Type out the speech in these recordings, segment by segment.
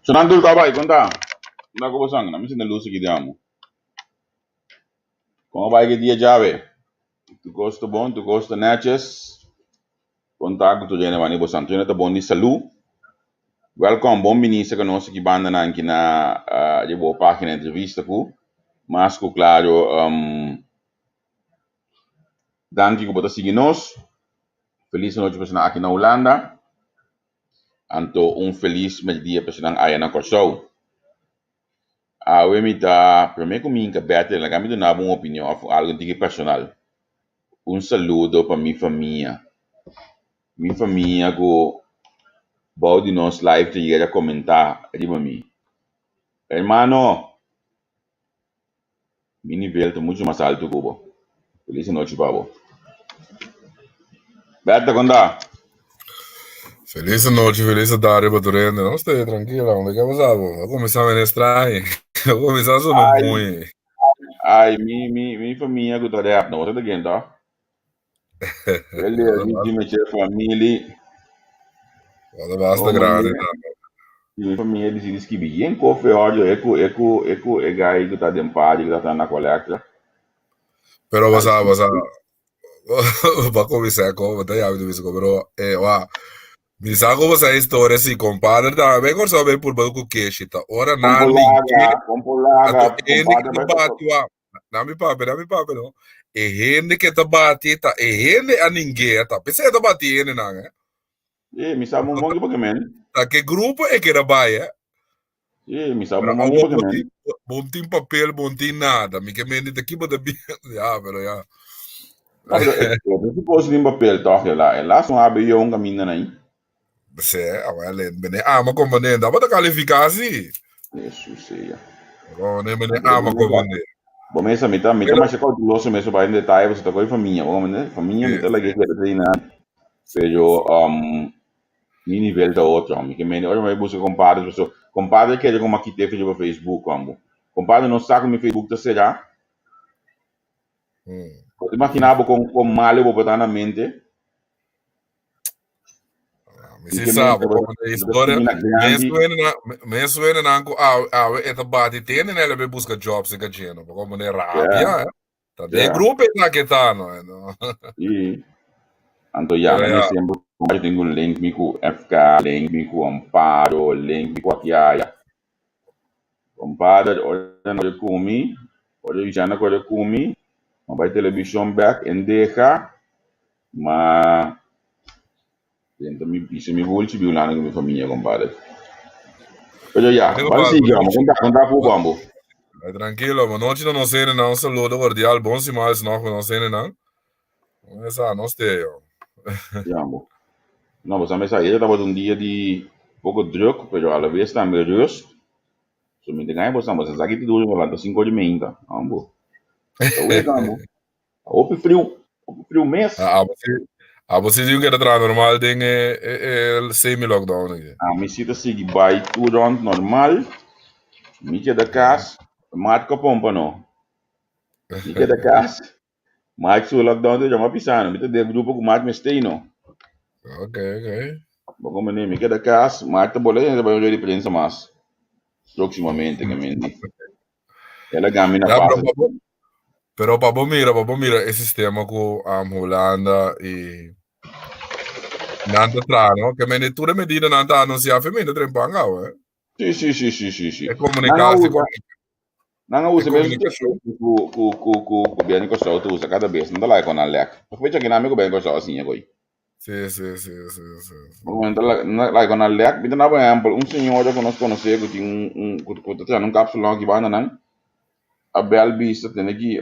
Sonan tur kaba bai, konta. Konta ku bosan, na mi sinta lus aki di amo. Kon a bai ki dia djawe? Tur kos ta bon, tur kos ta nètjes. Konta ku tur hende wani bosan. Tur hende ta bon di salú. Wèlkòm, bon bini serka nos aki bandanan ki na di bo página entrevista ku mas ku klaro. Danki ku bo ta sigui nos. Felis anochi personan aki na Hulanda. Anto un felis merdia personan aya na Kòrsou. Awe mi ta promé ku mi hinka bèter laga mi duna bo un opinion òf algu un tiki personal. Un saludo pa mi famia. Mi famia ku bou di nos live ta yega komentá riba mi. Hermano! Mi nivel ta mucho mas alto ku bo. Felis anochi pa bo. Berta, kon ta? Felis anochi, felis tarde pa tur hende. No stay trankila, hombre, ke pasa bo? A kuminsá mene straño. A kuminsá sona Ai, muy. ai, mi, mi, mi famia ku ta rap, no, bo ta ken to? Ele, mi mi che family. Wata basta Oh, grande manera. tambe. Mi famia decidi skibi yen koffie audio e ku e ku e ku e guy ku ta den party ku ta ta na collector. Pero basa basa ba kuminsá ko bo ta yabi ta bisa ko pero eh wa mi sa ku basa historia si kompadre tambe Kòrsou bai purba ku keshi ta ora nan Kompolaga, ninke kompolaga, anto hende kompadre ki ta bai bati wa na mi papia na mi papia no e hende ke ta bati ta e hende a ning'e ta p'esei e ta bati hendenan eh. Sí, mi sa bon bon ki men. Ta ke grupo e keda bai eh. Sí, mi sa Pero bon bon awor ki bo men. tin, bo tin papel, bo tin nada. Mi ke mende ta ki bo ta bi. Ya, pero ya. No, pero e, e ta suposo tin papel toch, e la, e la son HBO un caminda na ahí. Se, awel, bene ama componente. Abo ta califica si. Jesus sea. Pero ne bene ama componente. Bo mesa mi ta mi ta masha cauteloso meso bai en detaye pasobra ta koe famia bo comprende famia mi ta lag'e keda te na pero mi nivel ta otro mi ke mende ora mi bai buska compadre pasobra compadre kere ku mi a kite riba Facebook ambo compadre no sa ku mi Facebook ta sera bo ta imagina bo kon kon malo bo por ta na mente. Mi si sa, bo como de historia, me suena, me suena nan ku awe, awe e ta bati tende nele be busca jobs e galleno, bo como de rabia, eh. Ta de grupo e ta que ta, no, eh, no. Sí. Anto ya, mi siempre yo tengo un link mi ku FK, link mi ku Amparo, link mi ku Akiaya. Compadre, ora no kumi, ora Luciana kore kumi, ma bai televishon bek en deja, ma Dentro mi pisa mi hulchi bi ulanda ku mi famia compadre. Pero ya, ban sigui amo, konta konta ku bambo. Ay, tranquilo, bo nochi na nos hendenan, un saludo cordial, bon siman is nog ku nos hendenan. Esa, nos te yo. Ya bo. No, bo sa mesa ayer tabata un dia di poko druk, pero a la vez tambe rust. So mi ta gaña bo sa, bo sa sa ki ta dura mi lanta sinku ora di meinta. Ambo. Ta wega ambo. Hopi friu, hopi friu mes. Ah, abo si, abo si di un keda traha normal den e, e, e semi lockdown aki. Ah, mi si ta sigui bai tur rond normal. Mi keda kas, Mark a pompa no. Mi keda kas, Mark su lockdown te jama pisano. Mi ta den grupo ku Mark mestei no. Ok, ok. Bo komprende, mi keda kas, Mark ta bola e ta bai un rueda di prensa mas próximamente ke menti. El a gami na Ya, pero pasa. pa bo, pero pa bo mira, pa bo mira e sistema ku um, Hulanda i nan ta traha, no? Ke mende tur e medida nan ta anuncia fe mende tren pan gau, eh? Sí, sí, sí, sí, sí, sí. E Nan a komunikasi, usa, nan a e usa mesun komunikashon. teknik ku ku ku ku gobierno di Kòrsou ta usa kada bes. Nan ta laga kon nan lèk. Pasobra aki nan mi gobierno di Kòrsou a siña ko'i. Sí, sí, sí, sí, sí, sí. Nan ta laga kon nan lèk. Mi ta na por ehèmpel un señora ku nos konosé ku tin un un ku ku ta traha un kapsulon aki banda nan a bèl bisa tende ki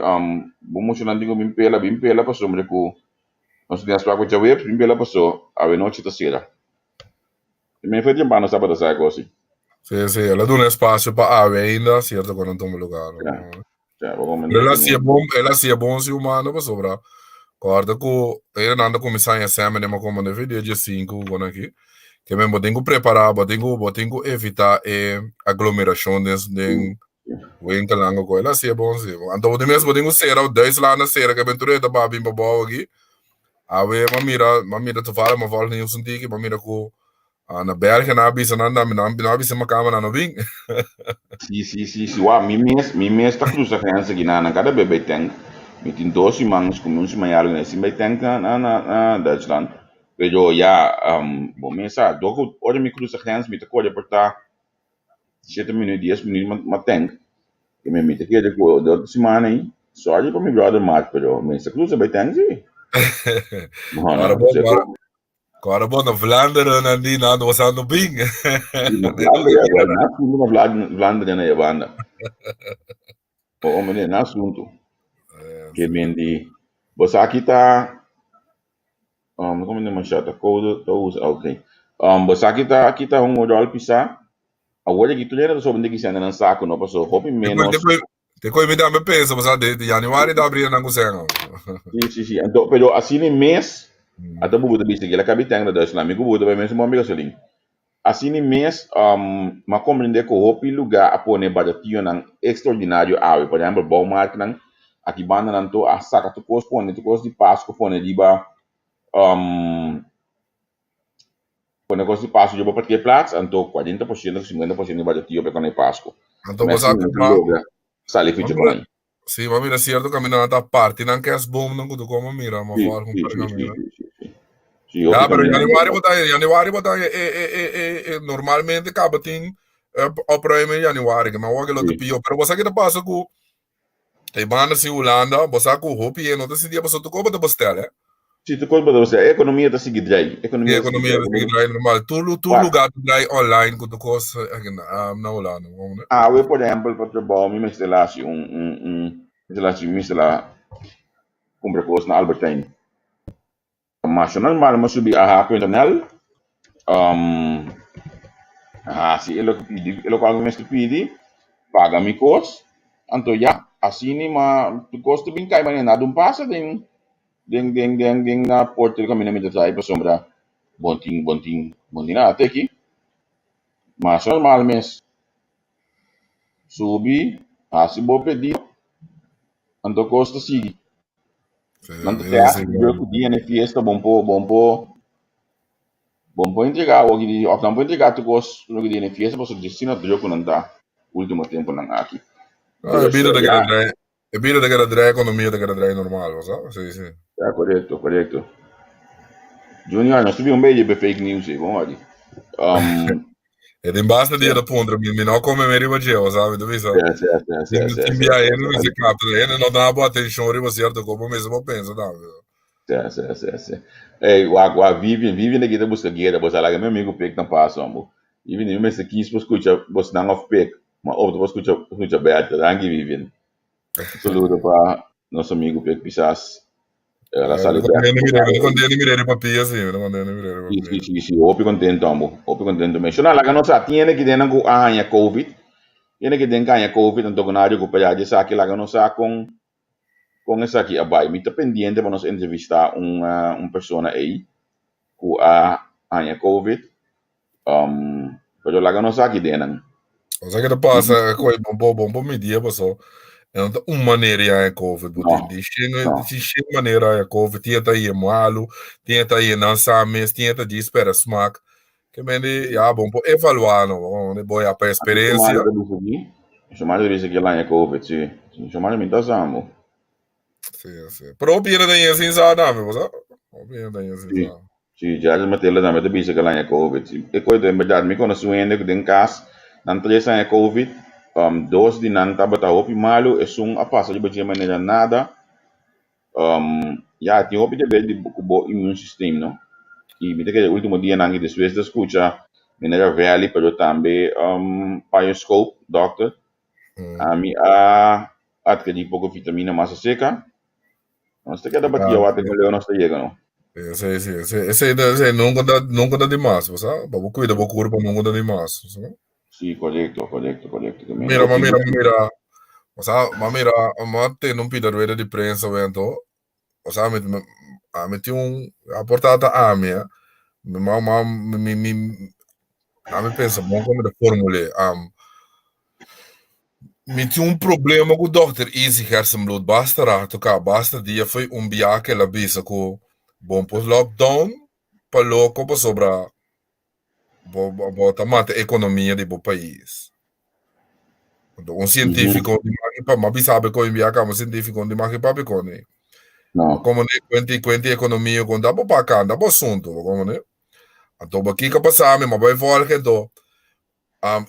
bo muchanan tin ku bin pela bin pela pasobra ku nos tin afsprak ku djaweps bin pela paso awenochi ta sera. I mi fue tiempo nos tabata sa e kos si. Sí, sí, el a duna espacio pa awe ainda, cierto ku nan tuma lugar. Ja, ja, bo Pero el hacía bon, el hacía bon si humano pasobra. Corda ku nan ta kuminsá en examen ma como de dia dia 5 con aki. Ke men bo tin ku prepará, bo tin ku bo tin ku evitá e aglomeracion den den winkelnan ku el hacía bon si. Anto bo tin mes bo tin ku sera Duitsland a sera ke men tur e ta ba bin pa bou aki. Awe m'a mira, m'a mira toevallig m'a volg nieuws un tiki, m'a mira ku Ah, na België nan a bisa nan nan nan a bisa makamba nan no bin. Sí, sí, sí, sí. Wak, mi mes, mi mes ta cruza grens aki na nan kada bes bay tank. Mi tin dos siman cu mi un siman y algo na sin bay tank na na na na Duitsland. Pero ya, um, bo mes sa, dor cu ora mi cruza grens mi ta core por ta shete minuut, dies minuut ma ma tank. Y mi mi ta kere cu de otro siman ey, sorry pa mi brother Mark, pero mi mester cruza bay tank sí. No, no, Ora bo, no sé ora, con. ora bo na Vlaanderen nan di nan nos a no bin. Sí, na Vlaanderen, ja, na asunto na Vlaanderen na e banda. Oh, meneer, na asunto. Ke men di, bo sa aki ta, um, como ne masha ta code ta usa, okay. Bo sa aki ta, aki ta un rol pisa. Awor aki tur hende ta soba di sende nan saco, no? Paso hopi menos. Te koe mi tambe pensa, paso de januari ta abri nan ku sèn. Sí, sí, sí. Anto, pero asina mes, ata bubu ta bisa, kila kabi tèn na Duitsland, mi ku bubu ta bai mes un bomba gasolin. Asina mes, m'a komprendé ku hopi lugá a pone barationan ekstraordinario awe. Por ehèmpel, bouwmarktnan aki bandanan tur a saka tur kos pone, tur kos di Pasku pone riba, pone kos di Pasku riba parkeerplaats, anto 40% ku 50% di baratio pa e kòne Pasku. Anto bo sa Mester ku ma logra sali ficha pa nan. Sí, ma mira cierto camino nan ta parti nan kerstboomnan cu tu como mira, ma for con par camino. Sí, hopi Ya, pero camino. januari bo ta januari bo ta e e e e e normalmente caba tin opruimen in januari, que ma wak lo te pio, pero bo sa ki ta pasa cu e banda si Hulanda, bo sa cu hopi e no ta sinti pasobra tu koba ta bestel, eh. Sí, tu koba ta bestel. E economia ta sigui drai. E Economia ta sigui economia drai. ta sigui drai normal. Tur lugar ta drai online cu tu cos na Hulanda. Awe, por ehempel, pa trabou mi mester la haci un un un mester la haci mester la cumpra cos na Albert Heijn. Masha normal mi a subi aha.nl, haci e loke pidi e locual mi mester pidi, paga mi cos, anto ya, asina ma tur cos ta bin cay manera nada un pasa den den den den den na porta di caminda mi ta traha pasobra bo tin bo tin bo tin nada teki. Masha normal mes subi haci bo pedido anto cos ta sigui. Nan ta test dje ku dia na e fiesta bon por bon por bon por entrega awoki di of nan por entrega tur kos loke dia na e fiesta pasobra dje asina druk ku nan ta ultimo temponan aki. Ah, e Dus bida ta keda ya. drai, e bida ta keda drai, ekonomia ta keda drai normal, bo sa? Sí, sí. Ya, korekto, korekto. Junior, nos ta bin un beetje pe fake news ei, bon wak. Um, E tin basta dia ta puntra mi, mi no come me riba dje, bo sa, mi ta bisa. Tin tin bia hende mester capta, hende no ta bo atencion riba cierto cosa, bo mester bo pensa tambe. Sí, sí, sí, sí. Ey, wak, wak, Vivian, Vivian aki ta busca guera, bo sa laga mi amigo Pik na pas, hombo. Vivian, mi mester kies pa scucha bosnan of Pik, ma opta pa scucha, scucha Bertha. Danki, Vivian. Un saludo pa nos amigo Pik Pisas. El a sali bek. Mi contento mira riba pia, sí. Mi contento mira riba pia. Sí, sí, sí. Hopi contento, amo. Hopi contento. Menciona laga nos sa. Tiene que den ku a haña COVID. Tiene que den haña COVID anto ku na recuperar de esaki. Laga nos sa con con esaki a bai. Mi ta pendiente pa nos entrevista un un persona ei ku a haña COVID. Um, pero laga nos aki denan. O sea, ke ta pasa, koe, bon bo, bon bo media paso, e no ta un manera ya e COVID, bo tin No, di shen, no. di shen manera ya COVID, tin ta ye malu, tin ta ye nan sa mes, tin ta di spera smak. Ke men di, ya, bon bo evalua no, bon, bo ya pa Shomari experiencia. ta bisa aki, Shomari ta bisa ki el haña COVID, si. Shomari mi ta sa, bo. Sí, sí. Pero hopi hende ta yen sin sa tambe, bo sa? Hopi hende ta yen sin Sí, sa. sí, Gerald Matela tambe ta bisa ku el haña COVID. Sí, e koe ta en bèrdat, mi konosé un hende ku den kas, nan tres haña COVID, um, dos di nan tabata hopi malu, esun a pasa riba dje manera nada. Um, ya, tin hopi te ber di ku bo immune system, no? I mi ta kere último dianan i despues ta skucha manera Valley, pero tambe um, Bioscope, dòkter, Ami a adkerí poko vitamina mas aserka. Nos ta keda batí awor ku leu nos ta yega no. Sí, sí, sí. Esei, esei nunca ta, nunca ta dimas, bo sa? Pa bo cuida bo curpa nunca ta dimas, bo sa? Sí, korekto, korekto, korekto. Mira, ma mira, ma mira. O sa, ma mira, ma tene un pida rueda di prensa we anto. O sa, mi, ami tin un, a por ta ta ami, eh. Mi ma, ma, mi, mi, ami pensa bon kon mi ta formul'é. Mi tin un problema ku dòkter Izzy Gerstenbluth basta rato ka, basta dia foi un bia ku el a bisa ku bon por lockdown pa loko pasobra. Bo ta mata ekonomia di bo pais. Anto un sientífiko di maki pa, m'a bisa bo kon bia kaba un sientífiko di maki papia kone. No. Komo ne kuenti kuenti ekonomia kon ta bo pa kanta bo asuntu, bo komo ne. Anto bo kiko pasa mi, m'a bai volge anto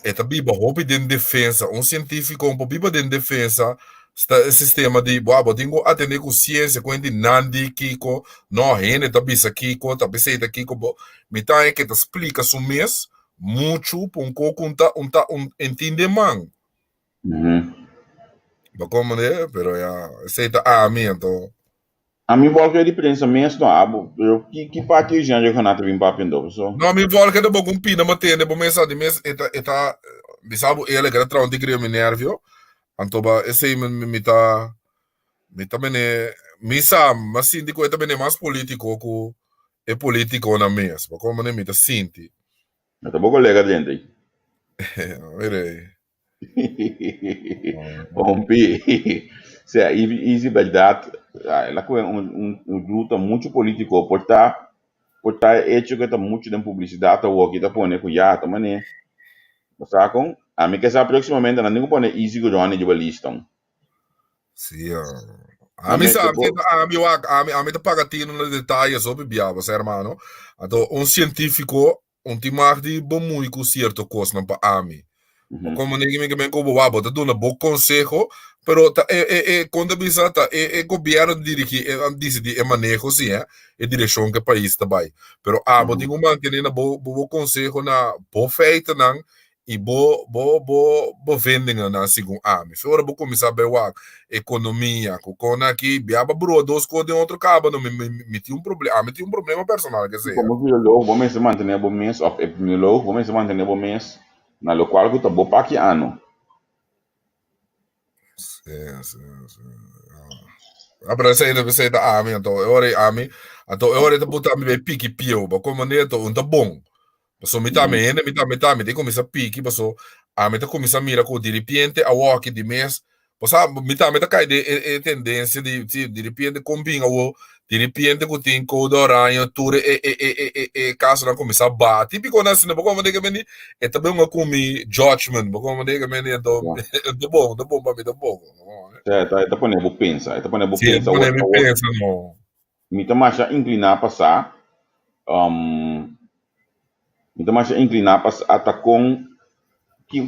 e ta biba hopi den defensa. Un sientífiko no por biba den defensa sta e sistema di bo bo tin ku atendé ku siensia kuenti nan di kiko, no hende ta bisa kiko, ta p'esei ta kiko bo mi ta haña ke ta splika su mes muchu pa un kos ku un ta un ta un entende man. Bo komprende? Pero ya esei ta ami anto. Ami volge di prensa mes no abo, pero ki ki parti di Jean Johanna ta bin papia ando paso? No mi volge ta bo ku un pina ma tende bo mes sa di mes e ta e ta bisa bo eerlijk e ta traha un tiki riba mi nervio anto ba esei mi mi ta mi ta mene mi sa mi a sinti ku e ta mene mas politico ku e politiconan mes bo komo mi ta sinti. No ta bo colega drenta ei. Mira ei. Hompi, sea, easy berdad, el a coge un ruta mucho politico, por ta, por ta e hecho cu e ta mucho den publicidad awoki ta pone cu ya ta mane, bo sa con? Ami ke sa proximamente nan tin cu pone Easy cu Ronnie riba lista. Sí, ami sa, ami wak, ami, ami ta paga tino na detalles hopi bia, bo sa hermano. Anto un cientifico Un tin mag di bo mui ku sierto kosnan pa ami. Bo komo negi mi ke men ku bo wak, bo ta duna bo konseho, pero ta e e e kon ta bisa ta e e gobièrnu ta dirigí e a disidí e maneho si eh, e direkshon ku e pais ta bai. Pero abo tin ku mantené na bo bo konseho na bo feitonan i bo bo bo bo vendingennan segun ami. So ora bo kuminsá bai wak ekonomia ku kon aki bia bo brua dos kos den otro kaba no mi mi mi tin un proble ami tin un problema personal ke sea. Komo viroloog bo mester mantené bo mes òf epidemioloog bo mester mantené bo mes na lokual ku ta bo paki ano. Sí, sí, sí. Ah, pero esei, esei ta ami, anto e ora ami, anto e ora ta puta mi bij piki pieu, ba como neto, un ta bon. Paso mi ta mi hende, mi ta mi ta mi te comienza piki, paso ami ta comienza mira ku di repente awo aki di mes, Osea, mi tambe ta kai den e tendensia di si di repente kon bin awo, di repente ku tin koude oranje tur e e e e e kasonan kuminsá baha. Típikonan asina, bo komo manera ke meni e ta bin ku mi judgment, bo komo manera ke meni anto ta bon, ta bon pa mi tampoko. E ta e ta pone bo pensa, e ta pone bo Si, e pensa ta pone mi awor. pensa no. Mi ta masha inkliná pa sa, mi ta masha inkliná pa sa ta kon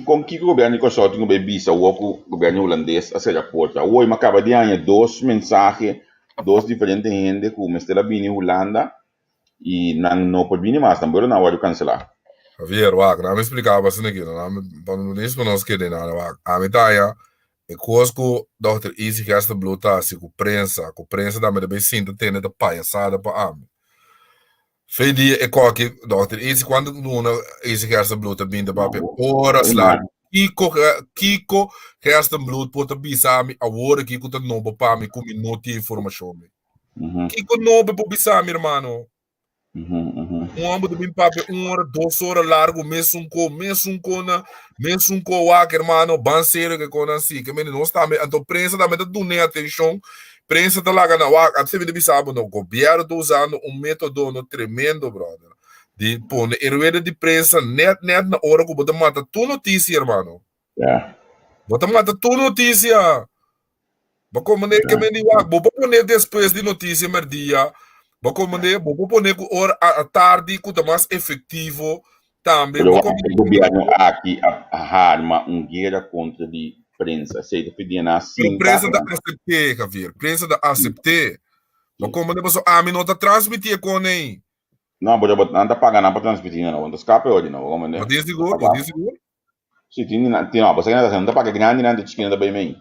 kon kiko gobièrnu di Kòrsou tin ku bai bisa awor ku gobièrnu hulandes a sera porta. Awor mi a kaba di haña dos mensahe, dos diferente hende ku mester a bini Hulanda i nan no por bini mas, nan vuelo nan a wòrdu kanselá. Javier, wak, nan a mi splika bo asina aki, nan a mi, pa no nos kede nada, wak, ami ta haña E kos ku dòkter Izzy Gerstenbluth ta hasi ku prensa, ku prensa tambe ta bay sinta tende ta payasada pa ami. Fe dia e koki dòkter Izzy kuantu luna Izzy Gerstenbluth ta bin ta papia oras largu. Kiko kiko Gerstenbluth por ta bisa ami awor aki ku ta nobo pa mi ku mi no tin informashon mi? Kiko nobo e por bisa mi hermano? Un homber ta bin papia un ora, dos ora largo, mesun ko, mesun ko na, mesun ko wak, hermano, ban serio ke konan si. Ke mende nos tambe, anto prensa tambe ta dune atencion, prensa ta laga na wak, antes mi ta bisa bo no, gobierno ta usando un metodo no tremendo, brother, di pone e rueda di prensa net net na ora ku bo ta mata tur noticia, hermano. Bo ta mata tur noticia. Bo komprendé ke men di wak, bo por pone despues di notisia merdia, bo komprendé, bo por pone ku ora a tardi ku ta mas efektivo tambe. Pero wak, e gobierno aki a harma un guera kontra di prensa, esei ta pidi nan Pero sinta. prensa ta asept'é, Javier, prensa ta asept'é. Bo komprendé pasobra ami no ta transmití e kon ei. No, pero bo nan ta paga nan pa transmití nan, bo no ta skape odi no, bo komprendé. Bo tin sigur, bo tin sigur? Si, tin di nan, tin, no, bo sa ke nan ta hasi, nan ta paga grandi nan, te chikí nan ta bai mei.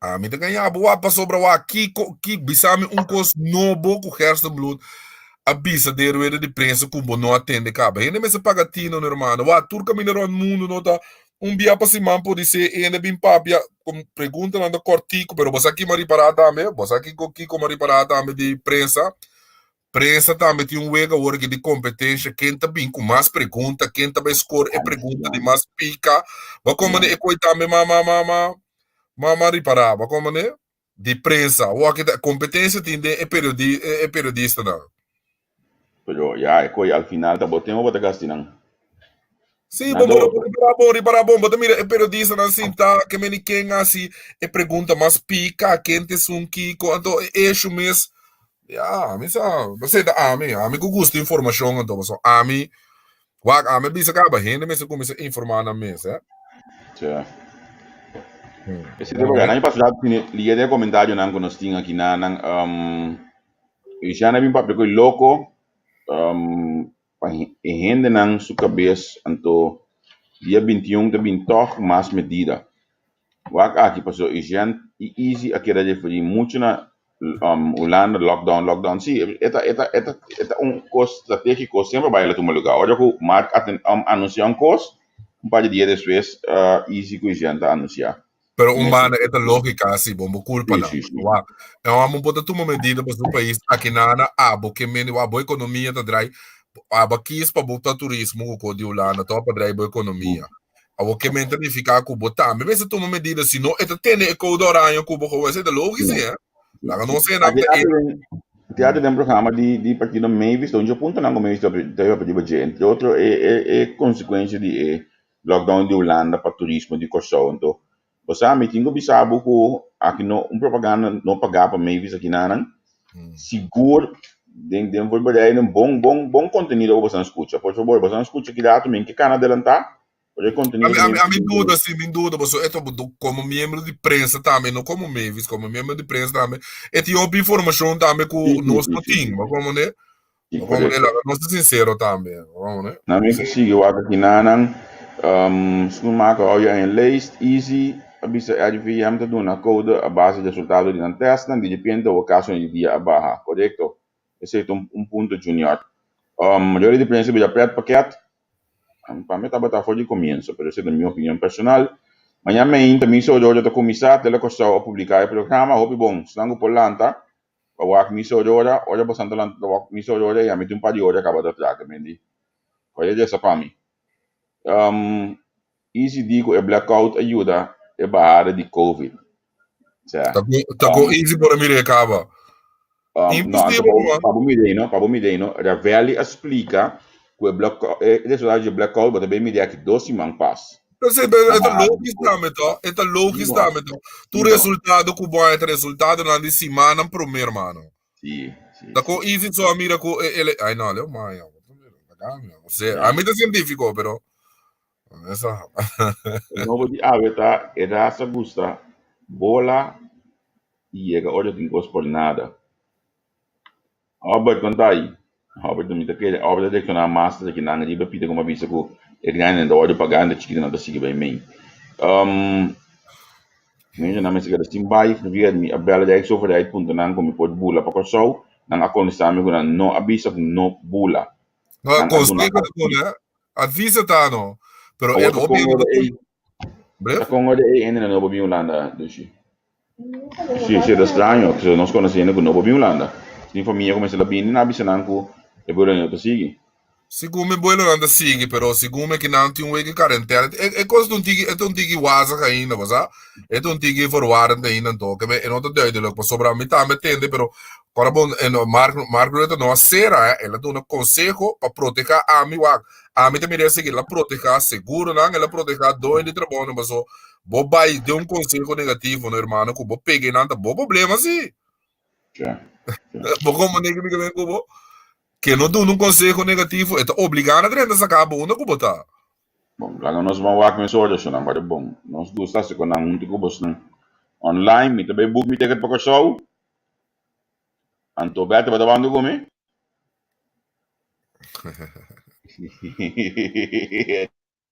Ami ta gaña bo wak pasobra wak kiko ki bisa mi un kos nobo ku Gerstenbluth a bisa den rueda di prensa ku bo no a tende kaba. Hende mester paga tino no hermano. Wak tur kaminda rònt mundu no ta un bia pa siman podisé hende bin papia ku preguntanan ta kòrtiku pero bo sa ki mi a ripará tambe? Bo sa kiko kiko mi a ripará tambe di prensa? Prensa tambe tin un wega awor aki di kompetensha ken ta bin ku mas pregunta, ken ta bai skor e pregunta di mas pika. Bo komprende e koi tambe ma ma ma ma ma ma ripará, bo komprende? Di prensa. Awor aki ta kompetensia tin den e periodi e periodistanan. Pero ya, e koe al final ta bo tempo bo ta gasti nan. Sí, bo bo ripara bon, ripara bon. Bo ta mira e periodistanan sintá, ke meni ken hasi e pregunta mas pika, ken ta esun kiko, anto e eshu mes, ya, ami sa, bo seta ami, ami ku gusta informashon anto, pasobra ami, wak, ami a bisa kaba, hende mester kuminsá informá nan mes, eh. Tja. Esei ta berdad. Nan a pasa liga den e komentarionan ku nos tin aki na nan. Luciana bin papia ku e loko pa e hendenan su kabes anto dia bintiun ta bin tòg mas medida. Wak aki pasobra Eugène i Izzy a keda referí muchu na Hulanda lockdown lockdown. Sí, e ta e ta e ta e ta un kos stratégiko semper bai a tuma lugá. Ora ku Mark a anunsiá un kos un par di dia despues Izzy ku Eugène ta anunsiá. Pero un banda e ta lógica si bon bo culpa nan. Wak, e amo bo ta tuma medida pa su pais aki nana abo ke mende wak bo economia ta drai abo a kies pa bo ta turismo ku ko di Hulanda to pa drai bo economia. Abo ke men ta nifica ku bo tambe mester tuma medida si no e ta tene e code oranje ku bo gewoon esei ta lógico si eh. Laga nos e nan ta e. Teatro den programa di di partido Mavis ta un dje puntonan ku Mavis ta papia riba dje entre otro e e e consecuencia di e Lockdown di Hulanda pa turismo di Kòrsou. Anto, bo sa, mi tin ku bisa bo ku aki no un propaganda no pagá pa Mavis aki nanan. Sigur den den voorbereiding bon bon bon kontenido ku boso nan skucha. Por fabor, boso nan skucha ki rato mi ke kana adelantá, pero e kontenido Ami ami ami duda si, mi duda pasobra e ta komo miembro di prensa tambe, no komo Mavis, komo miembro di prensa tambe, e tin hopi informashon tambe ku nos no tin, bo komprende? Sí, Vamos correcto. laga nos ta sincero tambe. Vamos, né? Na mi que sigue wak aki nanan um, schoenmaker hou je aan je lijst easy a bisa RIVM ta duna code a base di resultado di nan testnan di repente o casonan di dia a baha correcto esey ta un, un punto Junior um, mayoria di prensa bira pret pakket um, pa mi tabata for di comienzo pero esey ta mi opinion personal mañana meinta misa Aurora ta cuminsa Telekòrsou a publica e programa hopi bon esnan cu por lanta Pa wak misa ora, ora bosan ta lanta ta wak misa ora i ami tin un par di ora kaba ta traka mi di kòrda resa pa mi. Um, Easy di ku e blackout a yuda e bahada di covid. Sea, Ta ku ta ku Easy por a mira e kaba. Um, no, anto Imposible, man. pa bo mira no, pa bo mira no, Ravelli a splika ku e blackout, e resultado di e blackout bo ta bin mira aki dos siman pas. Entonces, pero e ta logisch tambe to, e ta logisch tambe to. Tu resultado ku bo haña ta resultadonan di simannan promé, hermano. Sí, sí. Ta kon easy so a mira ku e ele, ay no, leo maya. Osea, ami ta científico, pero esa. E nobo di awe ta e rasa gusta bola i yega ora tin kos por nada. Albert kon ta ayi? Albert mi ta kere Albert a reacciona mas ta kinan riba pita como a bisa cu e grandinan ta wordo paga enta chikitonan ta sigui bay mey. Um, mi nan mester keda sin bay Javier mi a bela Rijksoverheid punta nan cu mi por bula pa Kòrsou nan a contesta mi cu nan no a bisa cu no bula. No, Nan a duna conseho ta duna, adviso ta no, pero e Awor ta hopi con hende ora ta ey Bref? ta con ora ey hende nan no por bin Hulanda Dushi. Sí, sí, ta straño, pasobra nos conoce hende cu no por bin Hulanda. Tin famia cu mester a bini, nan a bisa nan cu e buelonan no ta sigui. Segun mi buelonan ta sigui, pero segun mi kinan tin un wiki karentena. E, e kos ta un tiki, e ta un tiki wazig ainda, bo sa? E ta un tiki verwarrend ainda anto, ke me, e no ta duidelijk, pasobra mi tambe tende, pero ora bon, e no, Mark, Mark Rutte no a sera, eh, el a duna conseho pa proteha ami, wak, ami ta mira esaki, el a proteha seguronan, el a proteha doño di trabounan, paso Bo bai den un conseho negativo no hermano cu bo pega nan ta bo problema si. Ja. Bo como nega mi ben cu bo. Que no duna un conseho negativo e ta obliga na drenta saca bo unda cu bo ta. Bon, laga nos ban wak mes ora su nan bari bon. Nos gusta hasi con nan hunto cu bosnan. Online mi ta bay book mi ticket pa Kòrsou. Anto Bertha bo ta banda cu mi?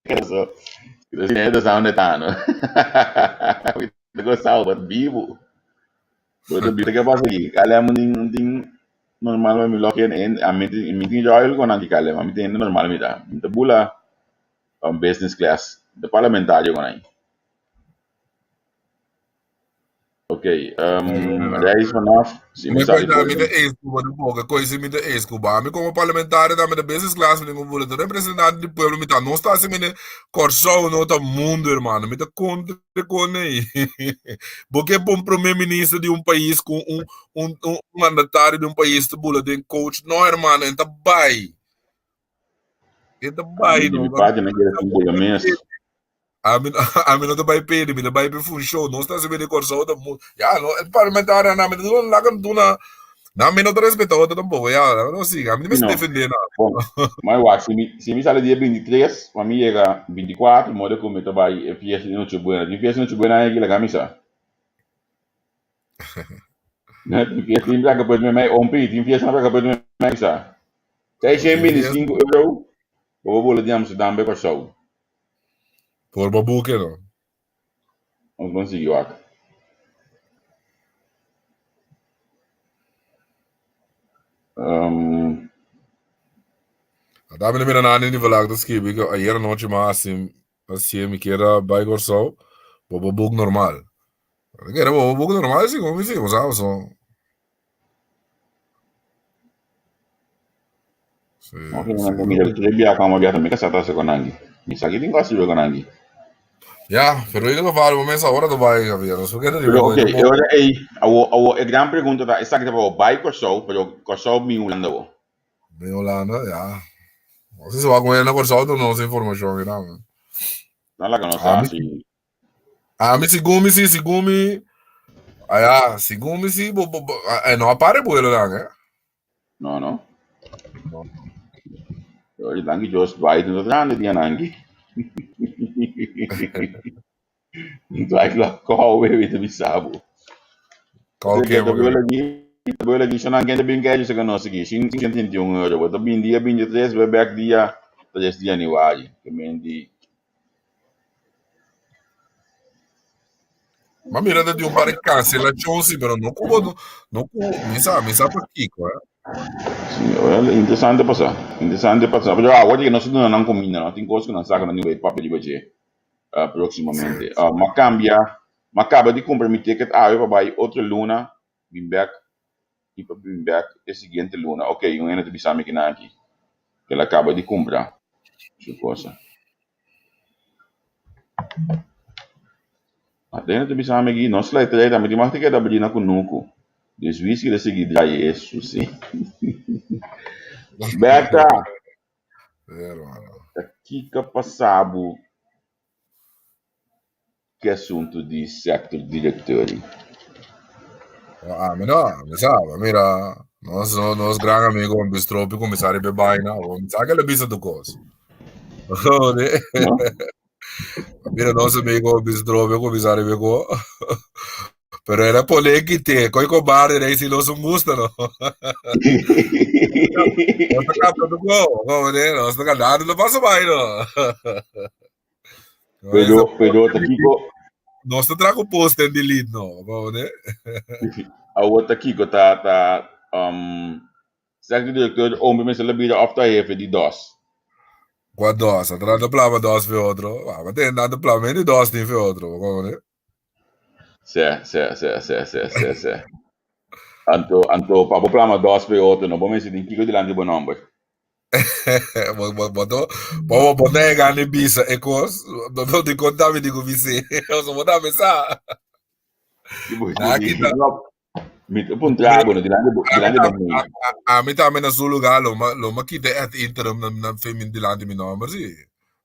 Eso, eso sa donde ta, no? Mi ta gozao, but bibu. But bibu, ke pasa aki? KLM un tin, un tin normal mi log in, en, ami tin, mi tin royal con aki KLM, ami tin hende normal mi ta. Mi ta bula um, business class, de parlamentario con ahí. Ok, reis vanaf, si mi Mi sa di koita mi por ta eis ku bo de boka, koi si mi ta eis ku bo. Ami komo parlamentario ta mi ta business class mi tin ku bula. Ta representante di pueblo mi ta. Nos ta hasi mi ne Kòrsou no ta mundu hermano. Mi ta kontra kone. Bo ke pon prome minister di un pais ku un un un mandatario di un pais ta bula den coach. No hermano, en ta bai. En ta bai Ami di no. mi parti mi kere tin bula mes. Ami, ami no ta bai pedi, mi ta bai pe funshon. Nos ta hasi di Kòrsou ta mu. Ya, no, e parlamentario nan, mi ta duna laga duna. Nan mi no ta respeta otro tampoco. Ya, laga nos sigui. Ami no Si mester no. defende nan. Bon, mai wak, si mi, si mi sali dia 23, pa mi yega 24, modo ku mi ta bai e fiesta di Nochebuena. Tin fiesta di Nochebuena aña aki, laga mi sa. Tin fiesta, tin plaka puesto mi mai ompi, tin fiesta na plaka puesto mi mai sa. No tin fiesta. 625 euro, pa bo bula di Amsterdam bai Kòrsou. Por bo buke no. Nos ban sigui wak. Um, Ata mi mira nani di velak ta skibi ku ayer anochi ma hasi hasi mi kier a bai Kòrsou bo bo boek normal. Mi kere bo bo boek normal si komo mi si bo sa so. Sí, Ok, sí. mira, tres biaha kama biaha mi kasá ta hasi konangi. Mi sa ki tin ku hasi konangi. Ya, pero in ieder geval, bo mesa ora ta bai, Javier. Nos por keda riba Pero koe ok, ta e bon. ora ei, awo, awo, e gran pregunta ta, esaki ta pa bo bai Kòrsou, pero Kòrsou mi Hulanda bo. Mi Hulanda, ya. No sé si va con na Kòrsou ta nos informashon ei nan. No laga nos sa Ami, si. ami segun mi si, segun mi, aya, segun mi si, bo, bo, bo, eh, no a pare buelo nan, eh. No, no. No. Oye, danki Dios, Dwight no ta grande dia nanki. Dwight lo kou we te bisabo. Kou Te kemo bela gi, te bela gi shonan kende bin keju se konosi gi. Shin 131 euro. Bo ta bin dia 23, be back dia 3 di januari. Ke men di Ma mira dat di un par di cancelacion si, pero no cu bo, no, no cu, mi sa, mi sa pakico, eh. Sí, well, interesante pasa. Interesante pasa. Pero awor di nos duna nan comida, no tin cos cu nan saca nan tin bay papia riba dje próximamente. Ma cambia, ma caba di cumpra mi ticket awe pa bay otro luna bin bek y pa bin bek e siguiente luna. Ok, un hende ta bisa mi kinan aki. Cu el a caba di cumpra su cosa. Athena ta bisa mi aki, no slijterij tambe tin mag ta keda bri na kunuku. Dus whisky ta sigui draai Hesus si. Bertha, ta kiko a pasa bo ku e asuntu di sector directori? Ami no, mi sa, mira, nos, nos gran amigo Bistropi kuminsá riba e baina, mi sa ke el a bisa tur kos. No? Mira nos amigo Bistropi kuminsá riba e ko. Pero era pone kite, koi cobarde rei si los un gusta no. Nos ta kapta tu ko, como ne, nos ta ganando no pasa bai no. Pero, pero ta kiko. Nos ta trago post en delete no, como ne. Awor ta kiko ta ta sector director hombre mester la bira of ta hefe di dos. Kua dos? A trata plama dos fe otro. Ah, ma ten tanto plama di dos tin fe otro, como ne. Se, se, se, se, se, se, se. Anto, anto pa bo plama dos fe otro, no bo mester tin kiko dilanti bo nomber. Bo bo bo to bo bo nega ni bisa e kos no no di konta mi di ku bise so bo ta mesa na kita mi ta puntra bo no dilanti bo dilanti bo mi a mi tambe na su lugar lo ma lo ma kita et interim na na fe mi dilanti mi nomber si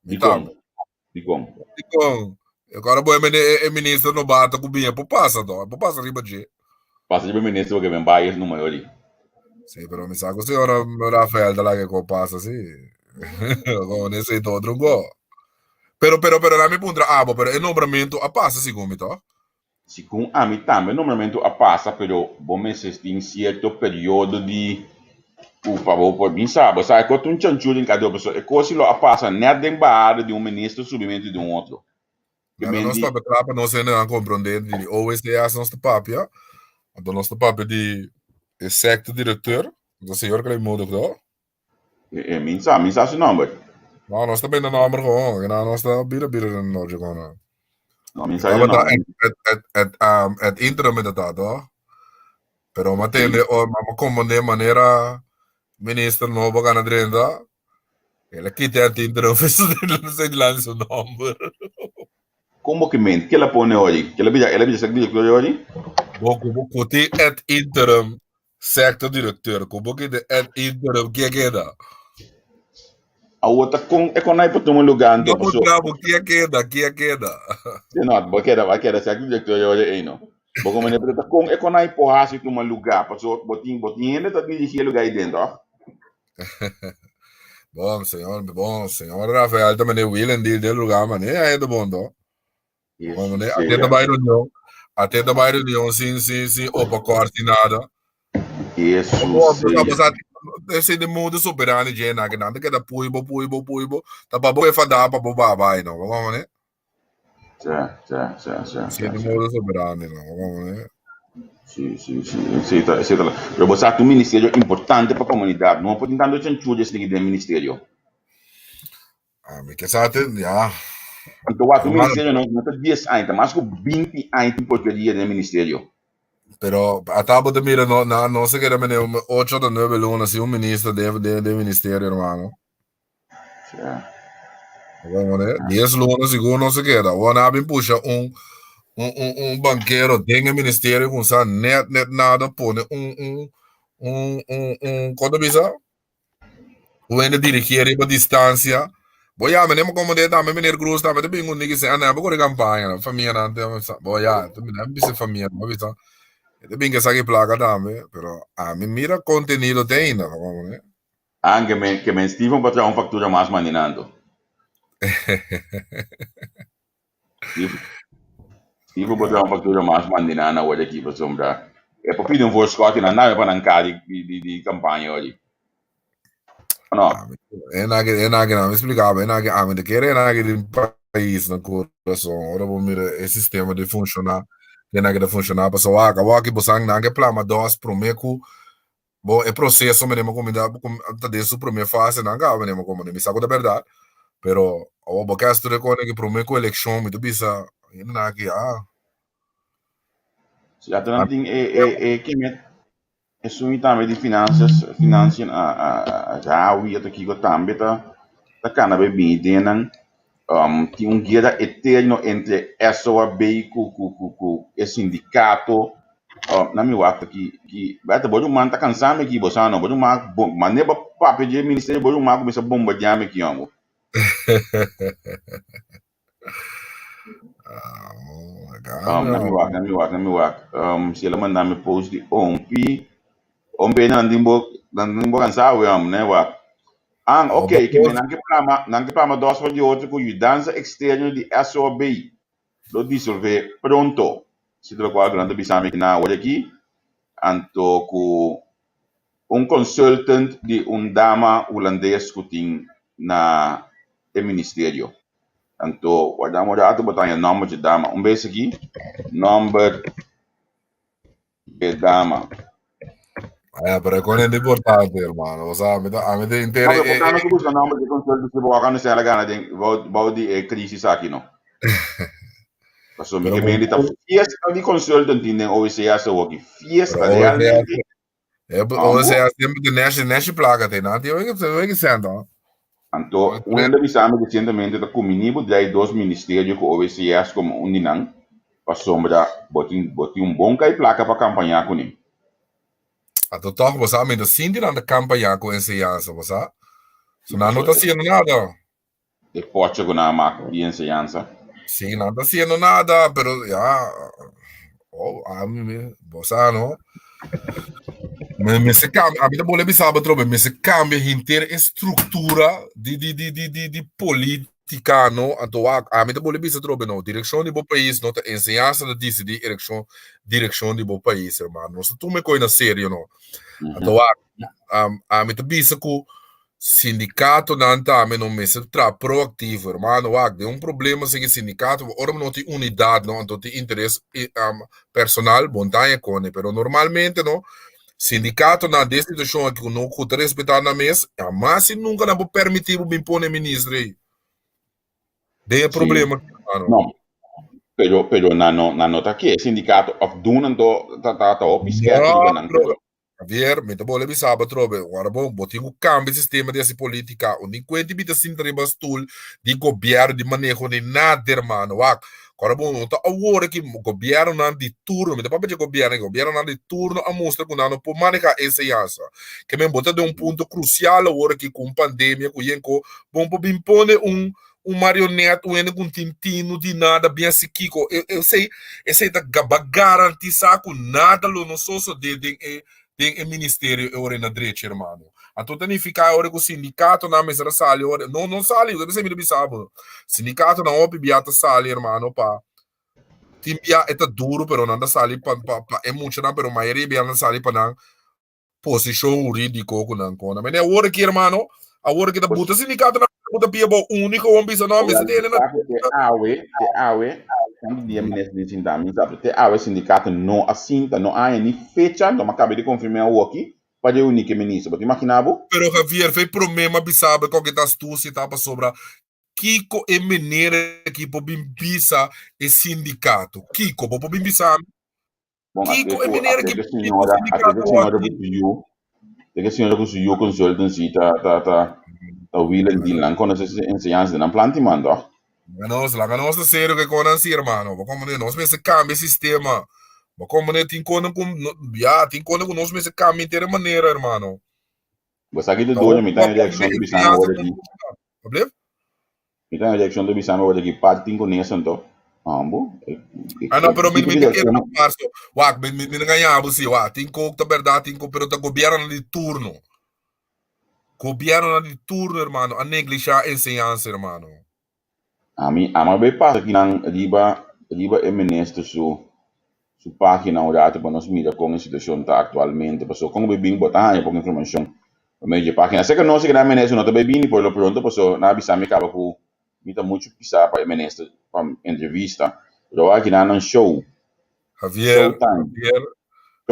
mi tambe dikon dikon agora bo e e minister no bata ku biña por pasa to por pasa riba dje pasa riba minister porque ben bias no mayoria Sí, pero mi sa ku señora Rafael ta laga ko pasa sí. Como nesse to otro go. Pero pero pero la mi puntra abo, pero e nombramiento a pasa segun mi to. Segun ami tambe nombramiento a pasa, pero bo mester tin cierto periodo di ku pa bo por bin sa. Bo sa e kos ta un chanchul den kada pasobra e kos si lo a pasa net den bahada di un minister subimento di un otro. Ke men nos papia kla pa nos hendenan komprondé di OSDS nos ta papia. Anto nos ta papia di e sector directeur, ta señor Kleinmoedig to? E mi sa, mi sa su nomber. No, nos ta bende nomber gewoon, ke nan nos ta bira bira den nochi gewoon. No, mi sa no. Et, et, et, et, um, et interim met dat, toch? Pero ma tende, o ma komende manera minister nobo gana drenta. El a kita et interim se su nomber. Como que ment? Ke la pone ori? Ke la bija, el a bija director ori? Bo bo kuti et interim sector directeur. Ku bo kita et interim ke keda? Awor ta kon e kon por tuma lugar anto No paso. bravo, ke keda, ke keda. Si no, bo keda, bo keda sector director ori ei no. Bo como ne ta kon e kon por hasi tuma lugar paso bo tin hende ta dirigi e lugar ei den, toch? Bon, señor, bon, señor Rafael también de Willem deal del lugar, man. Eh, de bon, toch? Yes, Bon, sí, atenta bij reunião, atenta bij reunião, sin, sin, sin opakort, sin nada. Jesus, sí. Ese de mundo soberano je na que nada que da puibo, puibo, puibo. Ta pa bo e fada pa bo baba, no. Vamos, né? Sí, sí, sí, sí, Sí, sí, de sí. mundo soberano, no. Vamos, né? Sí, sí, sí, sí, ta, sí, ta. Pero bo sa un ministerio importante pa comunidad. No por tin tanto chanchullas ni den ministerio. Ah, mi ke sa te, ja. Anto wak un Hermano, ministerio no, no ta 10 aña, ta mas ku 20 aña tin porqueria den ministerio. Pero atabo te mira, no, no, no se queda meneer 8 o 9 luna si un ministro de ministerio, hermano. Sí. Bueno, né? 10 luna seguro no se queda. O na bin pusha un banquero den el ministerio con sa net net nada pone un ¿cuánto bisa? Un hende dirigí riba distancia. Bo ya, meneer, como de tambe meneer Cruz tambe te bin un nigi se ana bo corre campaña, no? Famia nan te bo ya, te meneer bisa famia, no bisa. Te bin que saque placa tambe, pero a mi mira contenido te ainda, como né? Ah, que me Steven pa traha un factura mas mandinando. Steven, Steven pa traha un factura mas mandinando awor aki pasobra. E pa pidi un voorschot y nan dame pa nan ka di campaña ori. No. En aki no me explicaba, en aki ami de kere en aki di pais na corazón. Ora bo mira e sistema de funciona, en aki de funciona paso wak, awor aki bo sang nan ke plama dos prome ku bo e proceso meneer mo comida ta den su prome fase nan ka meneer mo como mi saco de verdad, pero awor bo ke estudia con ki prome ku eleccion mi te bisa en aki ah. Si ata nan tin e ke me esun tambe di finanzas, financiën a Rawi ata kiko tambe ta kana be bini den nan. Tin un guera eterno entre SOAB ku e sindicato. Na mi wak ki beta bo ruman ta cansa mi ki bo sa no bo ruman bo mane bo papia di ministerio bo ruman cuminsa bombardea mi ki hombo. Ah, oh my God. Na mi wak, na mi wak, na mi wak. Si el a manda mi post di ompi, ompi nan din bo nan din bo cansa we om ne wak. Ah, Oh, ok, ke me post. nan ke plama dos pa di otro ku yudansa externo di SOAB lo disolve pronto. Si lo cual nan ta bisa mi na awor aki, anto ku un consultant di un dama hulandes ku tin na e ministerio. Anto, warda un rato bo ta haña nomber di dama. Un bes aki, nomber di dama. Ah, pero con es importante, hermano. O sea, a mí te No, intere pero por no busca nomber di consultant si bo wak no la gana den bou di e crisis aki no. Paso mi Pero ke men ta fiesta di consultant tin den OWCS awor fiesta Pero realmente. OWCS siempre de neshi neshi placa te na. Tío, que se que senta. Anto, un hende bisa mi recientemente ta kumini bo drai dos ministerio ku OWCS como un di nan pasobra bo tin un bon kai placa pa campaña kuné. Anto toch, bo sa, mi ta sinti nan ta campaña ku enseñansa, bo sa. So nan no ta haciendo nada. E poche ku nan mak di enseñansa. Sí, nan ta haciendo nada, pero ya, oh, a mi, bo sa, no? Me se cambia, a mi ta bole bisa bo trobe, me se cambia henter e structura di politica, no? Anto wak, a mi ta bole bisa trobe, no? Direccion di bo pais, no? Ta enseñansa ta decidi eleccion, direccion di bo pais, hermano. No se tome coi na serio, no? Anto wak, a mi ta bisa ku sindicato nan tambe no mester tra proactivo, hermano. Wak, de un problema asina sindicato, ora no tin unidad, no? Anto tin interes personal, montaña kone, pero normalmente, no? Sindicato na den situacion aki ku no ku ta respetá nan mes, jamás y nunca nan por permití bo bin pone minister ei. Den e problema, hermano. No. Pero pero nan no nan no ta ke sindicato of duna anto ta ta ta hopi skerpi riba No, nan bro. pero. Javier, mi ta bole bisa bo atrobe. Ora bo, bo tin ku kambia sistema di hasi politika. Un di kuenti mi ta sinta riba stul di gobièrnu, di maneho, ni nada, hermano. Wak, ora bo no ta awor ki gobièrnunan di turno, mi ta papia dje gobièrnu, gobièrnunan di turno a mustra ku nan no por maneha enseñansa. Ke men bo ta den un punto krusial awor aki ku un pandemia ku yen ko, bo no por bin pone un un marionet, un hende ku no tin tinu di nada, bien si kiko. E, esei, esei ta ba garantisá ku nada lo no sosodé den e, den e ministerio e ora na drechi, hermano. Anto ta nifiká e ora ku sindikatonan mester a sali ora, no, no sali, esei mi ta bisa bo. Sindikatonan hopi bia ta sali, hermano, pa tin bia e ta duru, pero nan ta sali pa, pa, pa e muchanan, pero mayoria bia nan ta sali pa nan posishon hurídiko ku nan kona. Mene awor aki, hermano, awor aki ta buta sindikato na buta pia bo úniko won bisa no, mester tene na. Te awe, te awe, tantu dia minister di sinta mi sabi, te awe sindikato no a sinta, no a haña ni fecha, no m'a kaba di konfirm'é awoki, pa reuní ku e minister. Bo ta imaginá bo? Pero Javier, fe promé m'a bisa bo koke ta astusia ta pasobra kiko e meneer aki por bin bisa e sindikato? Kiko? Bo por bin bisa mi? Bon, Kiko ate e ku manera ate ki ku señora, ate ku señora ku su yu, ate ku señora ku su yu consultancy ta ta ta ta wiel en deal. Nan konoce enseñansa den nan planti man, toch? Laga nos, laga nos ta serio ke konan si, hermano. Bo komprende? Nos mester kambia sistema. Bo komprende? Tin konan ku, ya, tin konan ku nos mester kambia henter e manera, hermano. Bo sa ki ta Ta doño, hopi mi ta pa en pone reaccion ta bisami enseñansa awor kon aki. gusta. Ablief? Mi ta en reaccion ta bisami awor aki parti tin kones anto. Ambo? Ah, no, pero mi, Tipo mi di ta kere reaccion. na parso. Wak, mi, mi, mi no gaña bo si, wak. Tin kok ta berdad, tin kok, pero ta gobierno di turno. Gobierno di turno, hermano, a neglisha enseñansa, hermano. Ami ama bay pasa kinan riba riba e minister su su pagina un rato pa nos mira con e situacion ta actualmente paso con bay bin bo ta haya poco informacion pa medio di e pagina. Acerca nos e gran minister no ta bay bini por lo pronto paso nan a bisa mi caba cu mi ta mucho pisa pa e minister pa entrevista pero awor kinan nan show Javier, showtime Javier,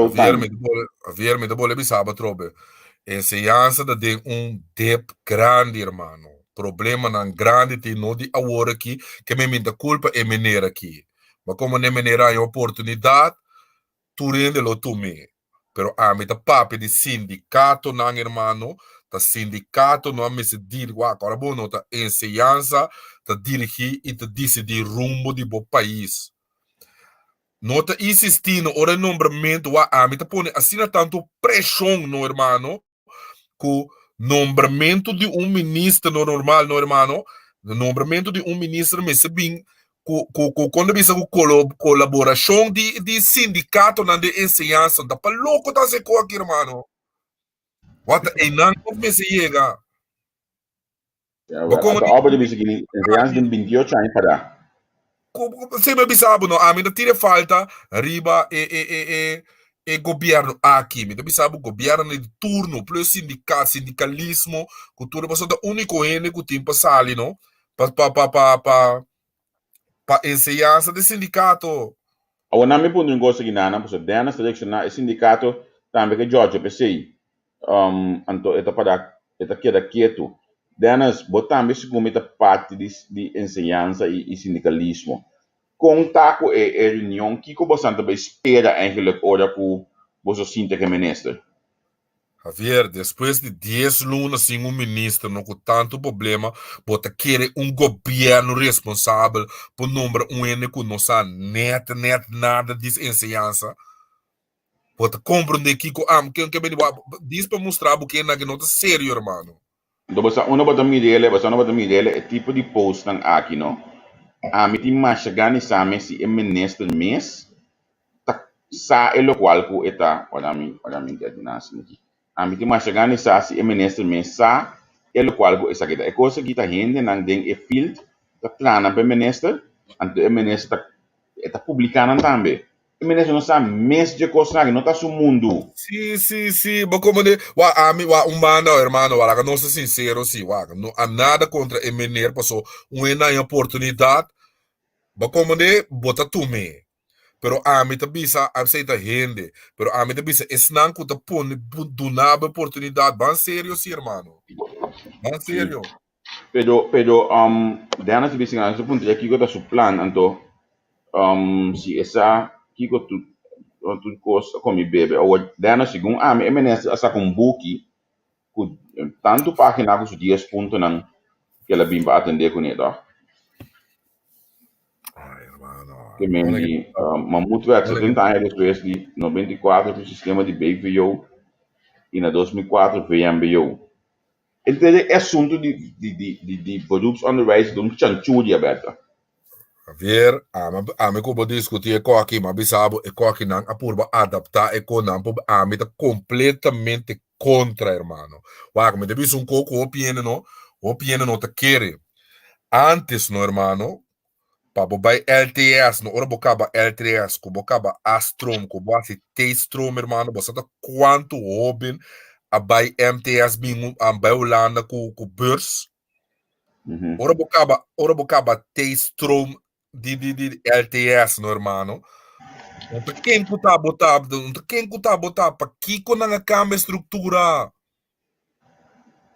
Javier, showtime. mi ta bole, Javier, mi ta bole bisa bo atrobe. Enseñansa ta den un dip grandi, hermano. Problemanan grandi tin no di awor aki, ke mi minta kulpa e meneer aki. Ma komo ne meneer haña oportunidat, tur hende lo tum'é. Pero ami ta papia di sindikatonan, hermano. Ta sindikato no a mester dir, wak, ora bo nota enseñansa ta dirigí i ta disidí rumbo di bo pais. No ta insistí no ora e nombramentu wak ami ta pone asina tantu preshon no hermano ku nombramentu di un minister no normal no hermano nombramentu di un minister mester bin ku ku ku kon ta bisa ku kolo kolaborashon di di sindikatonan di enseñansa ta pa loko ta hasi e ko aki hermano wak ta einan nos mester yega. Ja, Bo wel, como ata di obra di bisa kini enseñansa den 28 aña para. Se me bisa bo no, ami no tira falta riba e e e e e gobierno aki. Mi ta bisa bo gobierno di turno plus sindica sindicalismo cu tur pasobra ta unico hende cu tin pa sali no pa pa pa pa pa pa enseñansa di sindicato. Awor nan mi puntra un cosa aki nan, pasobra Dennis ta reacciona e sindicato tambe ke George p'esey. Anto e ta para, e ta keda ketu. Dennis, bo tambe segun mi ta parti di di enseñansa i i sindikalismo. Kon ta ku e e reunion? Kiko bosan ta bai spera eigenlijk ora ku boso sinta ku e minister? Javier, despues di dies luna sin un minister no ku tantu problema, bo ta kere un gobierno responsabel por nombra un hende ku no sa net net nada di enseñansa? Bo ta comprende kiko am ken ke beni dis pa mustra bo ke nan ke no ta serio hermano. Anto bo sa unda bo ta mir'el, bo sa unda bo ta mir'el e tipo di postnan aki no. Ami tin masha gana di sa mes si e minister mes ta sa e lokual ku e ta, ora mi ora mi get na asina aki. Ami tin masha gana di sa si e minister mes sa e lokual ku esaki ta. E kos aki ta hendenan den e field ta traha nan pa e minister, anto e minister ta e ta publiká nan tambe. E minister no sa mes dje kosnan aki, no ta su mundu. Sí, sí, sí, bo como de, wa ami, wa un banda, hermano, wa laga nos ta sincero, sí, wa, no a nada contra e meneer, paso un hende haña oportunidad, bo como de, bo ta tum'é. Pero ami ta bisa, esei ta hende, pero ami ta bisa esnan cu ta pone, duna bo oportunidad, ban serio, sí, hermano, ban Sí. serio. Pero, pero, um, Dennis ta bisa, su puntra kiko ta su plan, anto, Si e sa kiko tur tur kos a komi bebe. Awor Dennis segun ami e minister a saka un buki ku tantu pagina ku su dies puntonan ku el a bin pa atende kuné tòg. Ke men di Mammoetwet 70 aña despues di 94 ku sistema di BVO i na 2004 VMBO. Entonces e asunto di di di di di beroepsonderwijs ta un chanchuria Bertha. Javier, ami ami ku bo diskutí e koki, mi a bisa bo e kokinan a purba adaptá e konan por ami ta kompletamente kontra hermano. Wak, mi ta bisa un koko hopi hende no, hopi hende no ta kere. Antes no hermano, pa bo bai LTS no ora bo kaba LTS ku bo kaba A-stroom ku bo hasi T-stroom hermano bo sa ta kuantu hoben a bai MTS bin a bai Hulanda ku ku beurs ora bo kaba ora bo kaba T-stroom di di di LTS no hermano no ta ken ku ta bo ta no ta ken ku ta bo ta pakiko nan a kambia struktura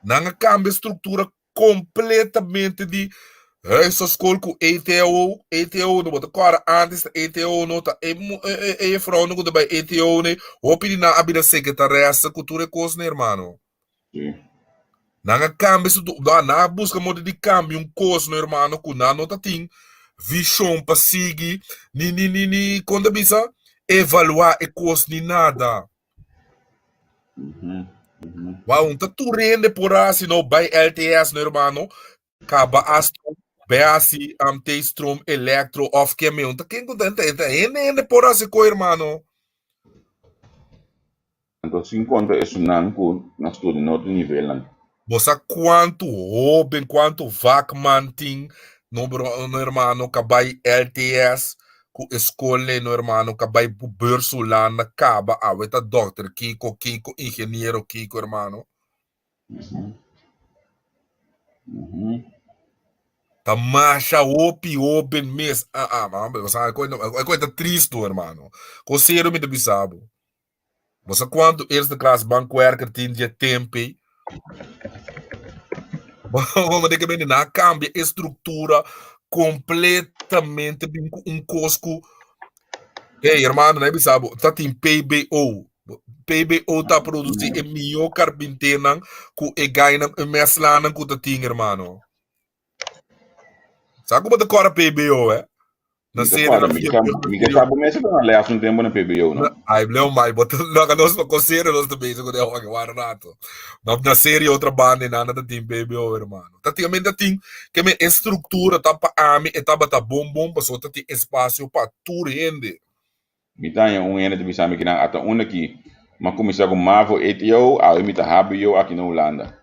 nan a kambia struktura completamente di huishoudskol ku ETO, ETO no bo ta kòrda antes ta ETO no ta e e e juffrouwnan ku ta bai ETO ne hopi di nan a bira secretaresse ku tur e kosnan hermano. Sí. Nan a kambia su nan a buska modo di kambia un kos no hermano ku nan no ta tin vishon pa sigui ni ni ni ni kon ta bisa evaluá e kos ni nada. Wou, un ta tur hende por hasi no bai LTS no hermano. Kaba astro, bai hasi um, T-stroom, elektro of keme. Un ta ken ku ta ta hende hende por hasi ko hermano. Anto sin konta esunnan ku na studia na otro nivelnan. Bo sa kuantu hoben, kuantu vakman tin no bro, no hermano ka bai LTS ku e skol ei no hermano ka bai ku beurs Hulanda kaba awe ta dokter kiko kiko ingeniero kiko hermano. Ta masha hopi hoben mes ah ah man bo sa e koi ta tristu hermano ko serio mi ta bisa bo. Bo sa kuantu eerste klas bankwerker tin dje temp ei? Bo de que na cambia e struktura completamente bin ku un kos ku Hey, hermano, na bisa bo, ta tin PBO. PBO ta produci e mihó karpinternan ku e gainan, e meslanan ku ta tin, hermano. Sa ku bo ta kòrda PBO, eh? Na sede na via Mi ka sa bo mester ta na les un tempo na PBO, no? Ai, leo mai, bo ta loka nos pa konsere nos ta bezig ku de hoki wara rato. Na na serie otra banda e nana ta tin PBO, hermano. Ta tin, ta tin ke me e struktura ta pa ami e tabata bon bon paso ta tin espasio pa tur hende. Mi ta haña un hende ta bisa mi kinan ata unda ki m'a kuminsá ku Mavo ETO, awe mi ta HBO aki na Hulanda.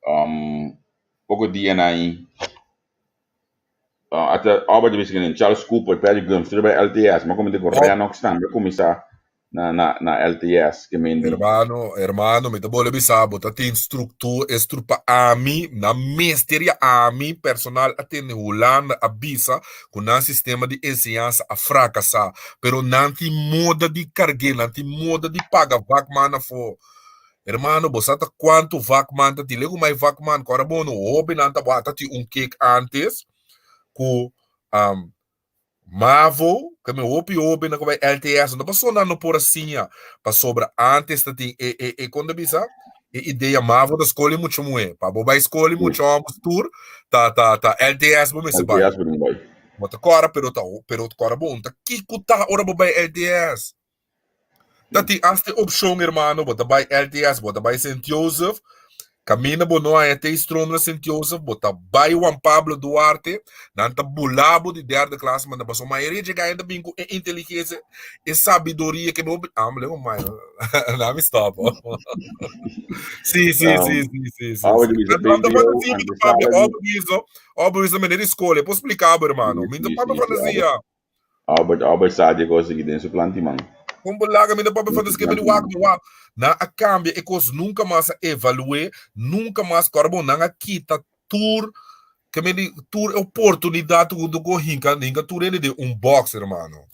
Um, poko dianan ei Ata obra di bisa Charles Cooper, Perry Gumbs, tur bai LTS. Ma comenta cu Renox tambe cuminsa na na na LTS ke men di. Hermano, hermano, mi ta bole bisa bo ta tin structura, estru pa ami, nan mester ya ami personal a tende Hulanda a bisa cu nan sistema di enseñansa a fracasa, pero nan tin moda di cargue, nan tin moda di paga vakman afo. Hermano, bo sa ta cuanto vakman ta tin? Lego mai vakman, cu ora bo no hobennan ta bo ta tin un kek antes cu um, Mavo, cu mi hopi hobennan cu bai LTS, no pasobra nan no por a siña, pasobra antes ta tin e, e, e, con ta bisa? E idea Mavo ta scol di mucha muhe. Pa bo bai scol di mucha homber tur, ta, ta, ta LTS bo mester bai. LTS bo tin bai. Bo ta cora, pero ta, pero cora bo un ta kico ta ora bo bai LTS? Ta tin hasta e opcion, hermano, bo ta bai LTS, bo ta bai Sint Joseph, caminda bo no haña T-stroom na Sint Joseph, bo ta bai Juan Pablo Duarte, nan ta bula bo di derde klas, manda pasobra mayoria dje gaña ta bin cu e inteligencia, e sabiduria ke bo, ah, mi lego mai, laat mi stop. Sí, sí, sí, sí, sí, sí. Awe di bisa Nan ta PBO, fantasia, mi ta papia, antesala di obra bisa, obra bisa meneer di school, e por splica bo, hermano, mi ta Sí, papia sí, sí, fantasia. Albert, Albert sa di kos aki den su planti man. Kon bo laga mi ta papia Den fantasia su ke mi di planti wak man. mi wak. Nan a kambia e kos nunka mas a evalu'é, nunka mas kòrda bo nan a kita tur ke mi di tur e oportunidat ku ku hinka hinka tur hende den un box hermano.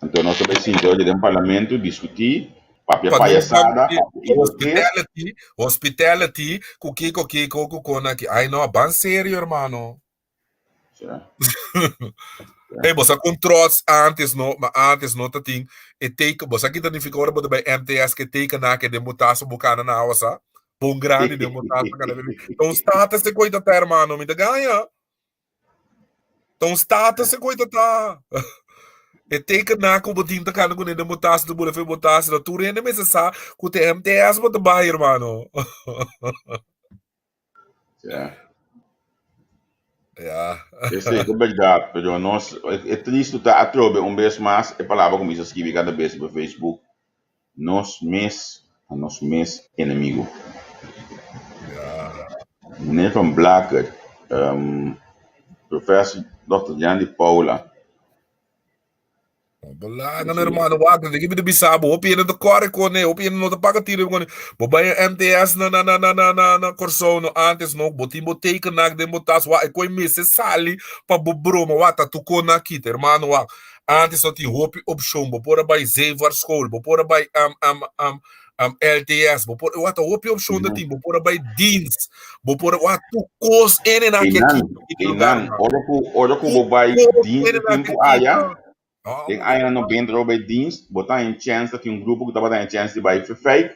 Anto nos ta bai sinta oye den parlamento diskutí, papia Pa nos payasada, ban papia idiotez. hospitality, hospitality ku kiko kiko ku kona ki. Ai no, ban serio hermano. Será? Hey, bo sa kon trots antes no, ma antes no ta tin e teken, bo sa ki ta nifica ora bo ta bai MTS ke teken na ke den bo tas bo kana na awa sa? Bon grandi den bo tas bo kana bebe. Ta un status e koi ta ta hermano, mi ta gaña. Ta un status e koi ta ta. E teken na ku bo tin ta kana kuné den bo tas, ta bula fe bo tas, ta tur hende mester sa ku te MTS bo ta bai hermano. Ja. Ja. Esei ta berdad, pero nos e tristu ta atrobe un bes mas e palabra ku mi sa skibi kada bes riba Facebook, nos mes ta nos mes enemigo. Ja. Meneer Van Blaker, um, professor Dr. Jan di Paula, Balaga no hermano, wak, de que me bisa bo, hopi no ta corre con e, hopi no ta paga tiro con e. Bo bai MTS na na na na na na na Corsou no antes no, bo tin bo teken nak den bo tas, wak, e koi mester sali pa bo broma, wak, ta tu kon na kita, hermano, wak. Antes no tin hopi opcion, bo por a bai Zeevaartschool, bo por a bai um um um um LTS, bo por, wak, ta hopi opcion ta tin, bo por a bai dienst, bo por, wak, tu kos ene na ke Einan, kita, kita lugar, einan, ora ku bo bai Kos dienst ene na tin ke ku aya, kita. Oh, den añanan 90 ora bo bai dienst, bo ta haña chèns, ta tin un grupo ku tabata haña chèns di bai Verfijk,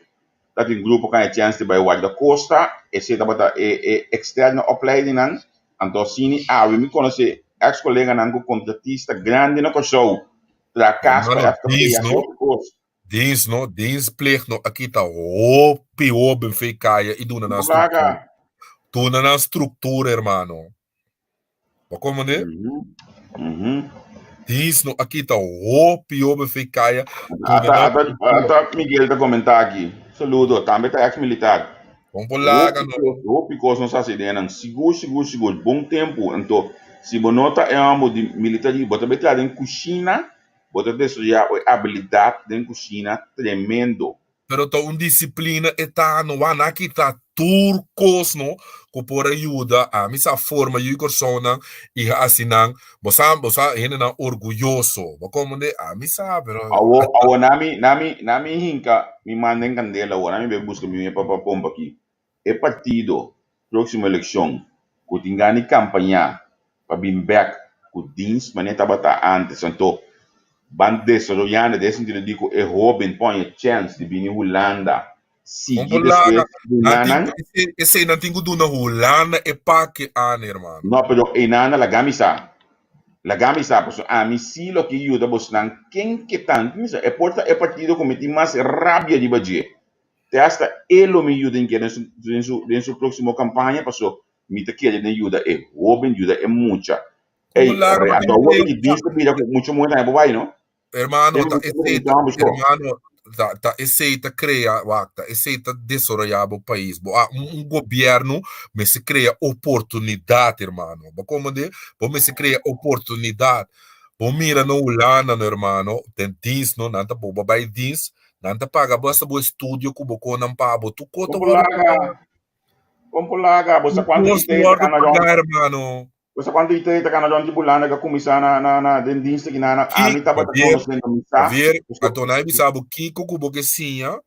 ta tin un grupo ku haña chèns di bai Guardacosta, esei tabata e e externe opleidingnan, anto asina awe mi konosé eks koleganan ku kontratista grandi na Kòrsou, traha kas pa Hermano, FKP, dienst hasi no, hopi kos. dienst no, dienstplicht no a kita hopi hoben fe kaya i duna nan Laga. struktura. Duna nan struktura, hermano. Bo komprendé? Mhm. Mhm. Dienst no a kita hopi hoben fe kaya, duna Ata, nan ata, struktura. ata Miguel ta komentá aki. Saludo, tambe ta ex-militar. Bon por laga Hopi no. kos, hopi kos nos hasi den nan. Sigur, sigur, sigur. Bon tempu. Anto, si bo no ta e hòmber di military, bo ta bai traha den kushina, bo ta desaroyá e abilidat den kushina tremendo. Pero ta un disiplina e ta no wak nan kita tur kos no ku por a yuda ami sa forma yu kòrsounan i hasi nan bo sa bo sa hendenan orguyoso bo komprende ami sa pero Awo awo nami nami nami hinka mi man den kandela awo nami bai buska mi me pa pa pompa aki e partido próksimo elekshon ku tin gana di kampañá pa bin bèk ku dins manera tabata ántes anto ban desaroyando den e sentido di ku e hóben por haña chèns di bini Hulanda Kon sigui por laga despues duna nan tin nan. esei nan tin ku duna Hulanda e pake an hermano. No pero einan laga mi sa laga mi sa pasobra ami si lo ke yuda bosnan ken ke tantu mi sa e por ta e partido ku mi tin mas rabia riba dje te hasta e lo mi yuda den su den su den su próksimo kampaña pasobra Mi ta kere den yuda e hoben, yuda e mucha. Como Ey, laga re, bo anto tin awor creo ki dins ta bira ku mucha muher tambe por bai, no? Hermano, Tempo ta ku tempo esei ku ta, mucha homber so. hermano, ta, ta esei ta crea, wak, ta esei ta desaroyá bo pais. Bo a, un, un gobierno mester crea oportunidad, hermano. Bo comprende? Bo mester crea oportunidad. Bo mira na Hulanda, no, hermano, den dienst, no, nan ta bo, bo bai dienst, nan ta paga bo hasta bo estudio ku bo konan pa bo. Tur kos ta Kon por wòrdu laga, pagá. kon por laga, bo sa Tur kuantu kos IT ta wòrdu kana rònt, pagá, hermano. bo sa kuantu IT ta kana rònt di Hulanda ku a kuminsá na, na, na, den dienst aki na, na, Ki, ami tabata Javier, konosé, no mi sa, Javier, pasobra anto nan a bisa bo kiko ku bo ke siña,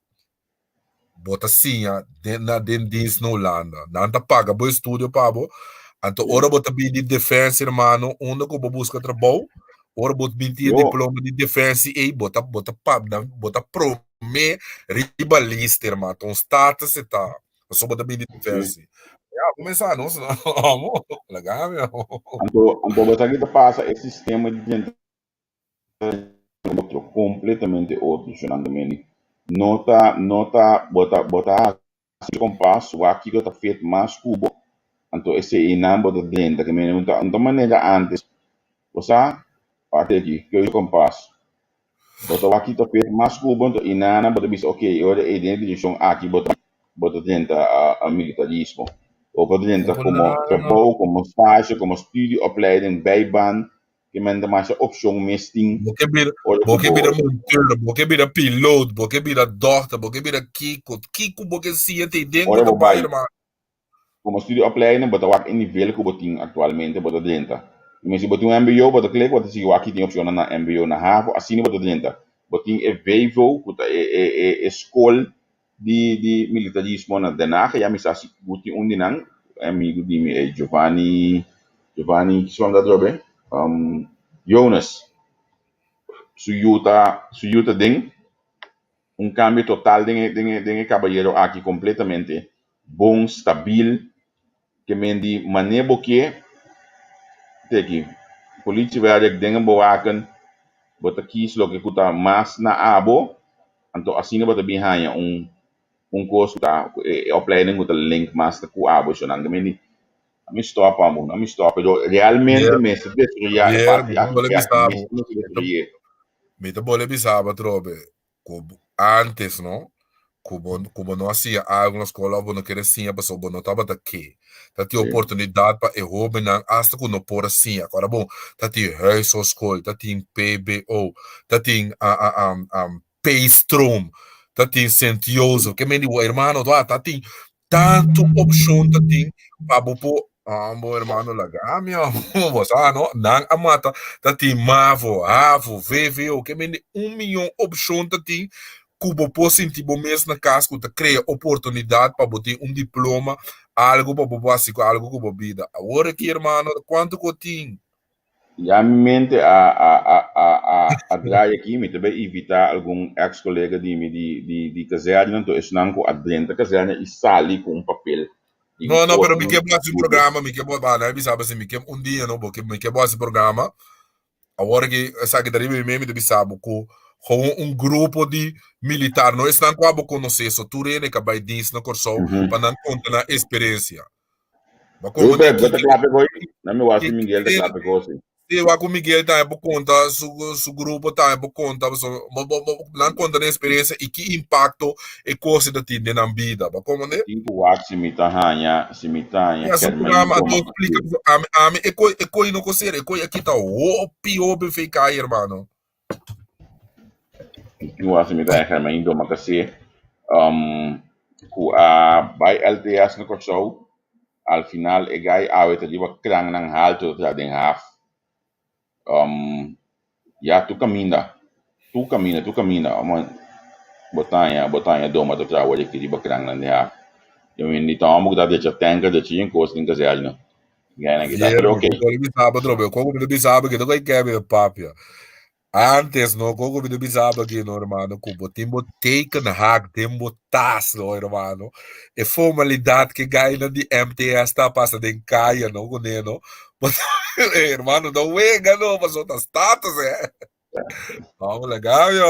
bo ta siña den na den dienst na Hulanda. Nan ta paga bo estudio pa bo. Anto ora bo ta bin di defensie, hermano, unda ku bo buska trabou, ora bo bin tin e Yo, diploma di defensie ei, bo ta bo ta pa nan bo ta promé riba lista, hermano. Ta un status e ta. Pasobra bo ta bin di sí. defensie. Ya, kuminsá nos, amo, laga mi, amo. Anto, anto bo sa ki ta pasa e sistema di drenta otro, completamente otro, Shonanda Meni. No ta, no ta, bo ta, bo ta hasi kompas, wak kiko ta fit mas ku bo, anto esei einan bo ta drenta, ke mene no ta, no ta manera antes, bo sa, wak aki, keuze kompas, bo ta wak kiko ta fit mas ku bo, anto einan bo ta bisa, ok, e ora ei den e direkshon aki bo ta, bo ta drenta a militarismo, o bo ta drenta komo trabou, komo stage, komo studieopleiding, bijbaan, Ke men ta masha opshon mes tin Bo ke bira, ora bo ku ke bo. bira monteur, bo ke bira piloot, bo ke bira dokter, bo ke bira kiko, kiko bo ke siña te den bo Ora ta bo bai, bai hermano. komo studieopleiding bo ta wak e nivel ku bo tin aktualmente bo ta drenta. I men si bo tin un mbo bo ta klik bo ta sigui wak ki tin opshonnan na mbo na havo asina bo ta drenta. Bo tin e vwo ku ta e e e e skol di di militarismo na Den Haag ya mi sa si ku tin un di nan e amigu di mi e Giovanni Giovanni kico su nomber ta atrobe? Jonas su yu ta su yu ta den un kambio total den e den e den e kabayero aki kompletamente bon stabil ke men di mane bo ke teki politiewerk den e bewaken bo ta kies loke ku ta mas na abo anto asina bo ta bin haña un un kos ku ta e opleiding ku ta link mas ta ku abo esnan ke men di A mi stop amo, a mi stop, pero realmente Javier, mester destruya e Javier, parti mi ta aki bole bek, bisa bo, mester mester mi ta, destruyé. mi ta bole bisa bo atrobe, ku bo- antes no, ku bo, ku bo no a siña algo na skola of bo no kere siña pasobra bo no tabata ke. Ta tin Sí. oportunidat pa e hóbennan asta ku no por a siña. Kòrda bon, ta tin huishoudskol, ta tin PBO, ta tin a a a a P-stroom, ta tin Sint Jozef. Ke men di bo hermano, ta tin Tantu opshon ta tin pa bo por Ambo hermano laga mi amo bo sa no nan a mata ta tin mavo havo vvo ke mende un miyon opshon ta tin ku bo por sinti bo mes na kas ku ta krea oportunidat pa bo tin un diploma algu pa bo por hasi ku algu ku bo bida awor aki hermano kuantu ku tin. Ya mi mente a a a a a a draai aki, mi ta bay invita algun ex colega di mi di di di kazerne, anto esnan cu a drenta kazerne y sali cu un papel di No, un no, pero mi otro ke bo hasi un estudio. programa, mi ke bo, ba, na bisa bo si mi ke un dia no, bo ke mi ke bo hasi programa. Awor ki esaki ta riba mi mente, mi ta bisa bo ku gewoon un grupo di militar, no esnan ku abo konosé, so tur hende ka bai dienst na Kòrsou pa nan konta nan eksperensia. Bo komo Rupert, bo di ta ki kla p'e ko'i? Na mi wak si ki Miguel ta kla p'e kosi. Sí, wak ku Miguel tambe por konta, su su grupo tambe por konta, pasobra bo bo bo nan konta nan eksperensia i ki impakto e kos ta tin den nan bida. Bo komo Mi tin ku wak si mi ta haña, si mi ta haña Ya su Germain programa anto Toma splika Pastor. ami ami e koi e koi no ko ser e koi a kita hopi hopi fe kai hermano. Mi tin ku wak si mi ta haña Germain Domacassé um ku a bai LTS na Kòrsou al final e gai awe ta riba krannan haltu ta traha den haf um Ya tur kaminda, tur kaminda, tur kaminda amo bo ta haña, bo ta haña doma ta traha wor aki riba krannan di haf. Yo mi di ta homber ku ta drecha tanker, drecha yen kos den kazerna. Gana kita, Vier, pero mi ok. ta kore bisa bo trobe. Koko mi ta bisa bo ki ta koi kebe e papia. Antes no, koko mi ta bisa bo aki no, hermano, ku bo tin bo teken hak den bo tas no, hermano. E formalidat ke gainan di MTS ta pasa den kaya no, kuné no. Hermano, no wega no, paso ta status eh. Vamos laga yo.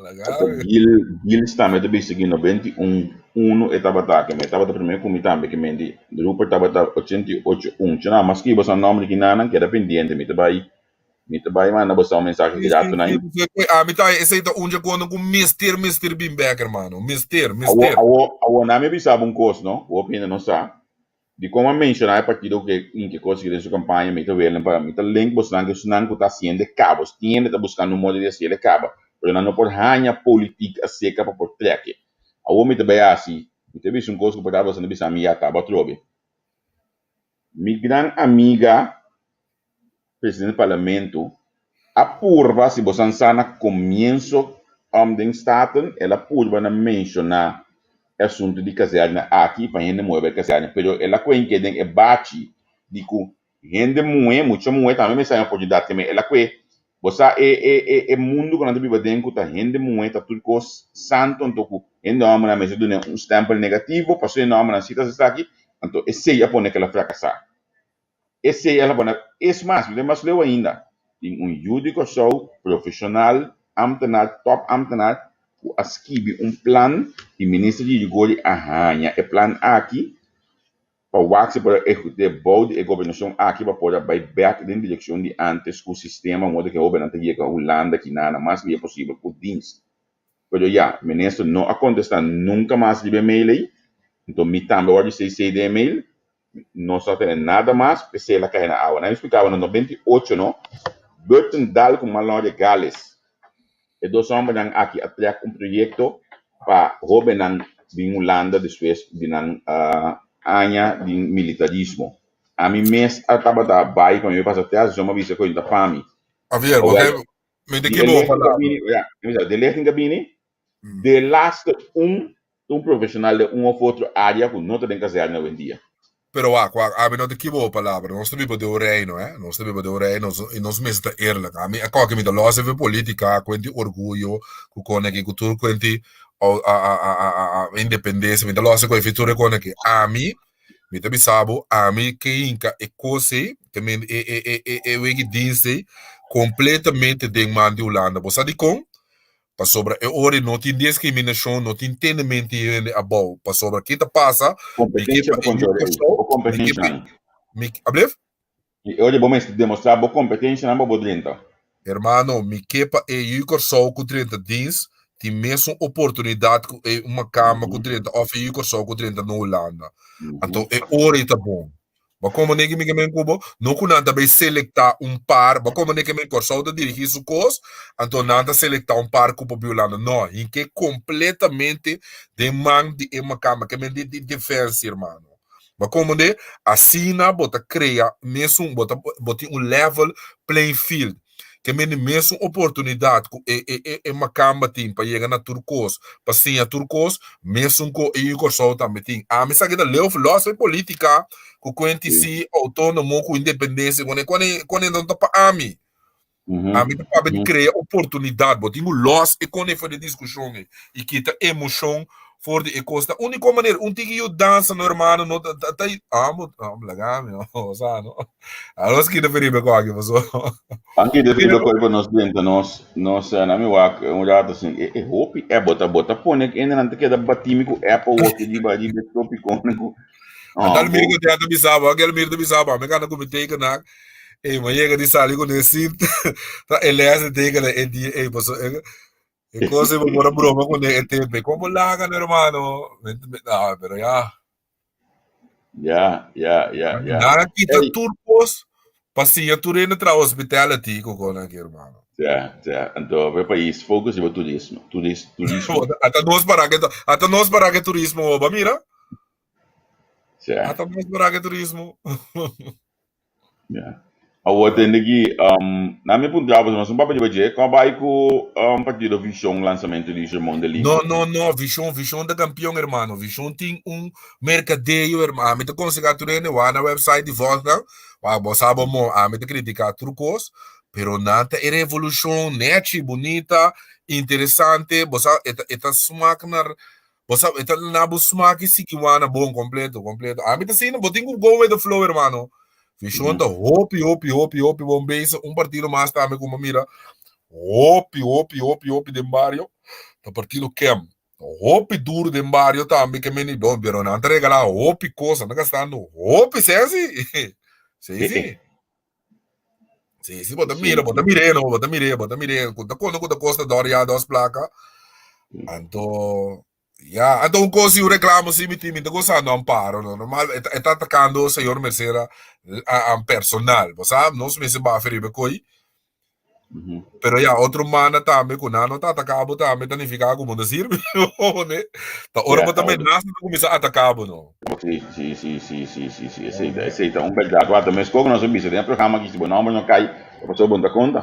Laga yo. Gil, Gils tambe ta bisa ki 91 uno e tabata ke me tabata primer ku mi tambe ke men di Rupert tabata 88 un. Chana, mas ki boso nomber ki nanan keda pendiente mi ta bai mi ta bai manda boso un mensahe Sí, grato sí, nai. sí, sí. Oye, a mi ta esei ta un dje kondo ku mester mester bin bek hermano. Mester, Awo mester. awo awo na mi bisa bo un kos no, hopi hende no sa. Di kon a menshoná e partido ku ke inke kos den su kampaña mi ta welen pa mi ta link bosnan ku esnan ku ta hasiendo e kaba os tin hende ta buskando un modo di hasiel e kaba pero nan no por haña politik aseka pa por trek e awor mi ta bai hasi mi ta bisa un kos ku por ta boso ta bisa mi ya taba atrobe mi gran amiga presidente di parlamento a purba si bosan sa na comienso den Staten el a purba na menciona e asunto di kazerne aki pa hende muhe bai kazerne pero el a cuenke den e bachi di cu hende muhe mucha muhe tambe mester haña oportunidad keme el a cue bo sa e e e e mundo cu nan ta biba den cu ta hende muhe ta tur cos santo anto cu hende hombernan mester duna un stempel negativo pasobra hende hombernan si ta haci esaki anto esey a pone cu el a fracasa. Esei el a pone. Es mas, mi ta mas leu ainda. Tin un yu di Kòrsou, profeshonal, ámtenar, tòp ámtenar, ku a skibi un plan i Minister Girigorie a haña e plan aki pa wak si por a ehekut'é bou di e gobernashon aki pa por a bai bèk den direkshon di ántes ku sistema modo ku e hóbennan ta yega Hulanda kinana mas lia posibel ku dienst. Pero ya, Minister no a kontestá nunka mas riba e mail ei, anto mi tambe a wòrdu cc den e mail. No sa tene nada mas, p'esei el a kai na awa. Nan a explicaba na 98 no, Burton Dahl ku Mallory Gales, e dos hombernan aki a trek un proyecto pa hobennan bin Hulanda despues di nan aña di militarismo. Ami mes a tabata bai pa mi pasa test, yo a bisa ku ta pa mi. Javier, bo Awel, ke mi te di ke e bo lichting a palabra. bini, ya, mi bisa, di e lichting a bini, de laatste un, un profesional den un of otro area ku no ta den kazerne awendia. Pero wak, wak, ami no ta kibo palabra. Nos ta biba den un reino, eh. Nos ta biba den un reino i nos mester ta eerlijk. Ami a koke mi ta los even politica, kuenti orguyo, ku kone aki, ku tur kuenti independencia. Mi ta los ku efe tur e kone aki. Ami, mi ta bisa bo, ami ke hinka e kos ei, ke men e e e e e wegi dienst ei, kompletamente den man di Hulanda. Bo sa dikon? Pasobra e ora ei no tin discriminacion, no tin tenemento di hende abou. Pasobra ki ta pasa, mi ke Competencia pa bo e yu control ei, Kòrsou, bo mi ke pa competencianan. mi, ablief? E ora ei bo mester demostra bo competencianan pa bo drenta. Hermano, mi ke pa e yu Kòrsou ku drenta dins tin mesun oportunidat ku e un makamba ku drenta òf e yu Kòrsou ku drenta na Hulanda. Anto e ora ei ta bon. Bo komo negi mi ke men ku bo? No ku nan ta bay selektá un par, bo komo negi men Kòrsou ta dirigí su kos, anto nan ta selektá un par ku por bin Hulanda. No, hink'é kompletamente den man di e makamba, ke men di di defensie, hermano. Bo komo de? Asina bo ta krea mesun, bo ta bo tin un level playing field. Ke men di mesun oportunidat ku e e e e makamba tin pa yega na tur kos, pa siña tur kos, mesun ku e yu Kòrsou tambe tin. Ami sa kita leu los e politika ku kuenti si outónomo ku independensia ku ne kone kone no ta pa ami. Ami ta papia di krea oportunidat. Bo tin ku los e kone for di diskushon ei i kita emoshon for di e kos. Ta úniko manera un tiki yudansa no hermano no ta ta ta amo amo laga mi no sa no. Anos kita feribe ku aki paso. An kita feribe ku aki pa nos drenta nos nos na mi wak un rato asin e e hopi app bo ta bo ta pone ku hende nan ta keda bati mi ku app awor ki riba riba e topikonan ku Ata Almir ku ta bisa bo, Almir ta bisa bo, mi kana ku mi tekenak, ey mi a yega di sali ku ne sint, ta e les di tekenen e dia ey paso e E cosa bo por a broma con e tempo. Como laga, mi hermano? Ah, pero ya. Ya. Nada kita tur cos pa siña tur hende traha hospitality cu con aki, hermano. Ya. Anto, e país focus riba turismo. Turismo. Ata nos para que turismo, ba mira. Ya. Ata nos para que turismo. Ya. Awor tende ki, na mi puntra bo, mas un papia riba dje, kon bai ku partido Vision lansamento di Germon de Lima? No, no, no, Vision, Vision ta kampion, hermano. Vision tin un merkadeo, hermano. Ami ta konsehá tur hende wak na website di Volkswagen. Wak, bo sa bo mo, ami ta kritiká tur kos, pero nan ta e revolushon nechi, bunita, interesante. Bo sa, e ta, e ta smak nar Bo sa, e ta na bo smaak i siki wana bon, kompleto, kompleto. Ami ta sina, bo tin ku go with the flow, hermano. Vision ta hopi, hopi, hopi, hopi bon bezig. Un partido mas tambe ku bo mira, hopi, hopi, hopi, hopi den bario, ta partido Kem. Hopi duro den bario tambe ke meni bon, pero nan ta regalá hopi kos, nan ta gastando hopi sesi. Sí, sí. Sí, sí, bo ta mira, bo ta mir'é, no, bo ta mir'é, bo ta mir'é. Ku ta kono ku ta kosta dòr ya dos plaka. Anto, ya, anto un kos i un reklamo si mi tin, mi ta gosando amparo, no. Normal, e ta, e ta atakando señor Mercera a, a personal. Bo sa, nos mester bafe riba e koi. Pero ya, otro manda tambe ku nan no ta ataká bo tambe ta nifiká ku bo no sirbi. Ne? Ta ora bo ta menasa ta kuminsá ataká bo, no. Sí, sí, sí, sí, sí, sí, sí, esei ta, esei ta un bèrdat. Wak, mes kos ku nos a bisa den e programa aki, si bo nòmber no kai, ta pasobra bo no ta konta.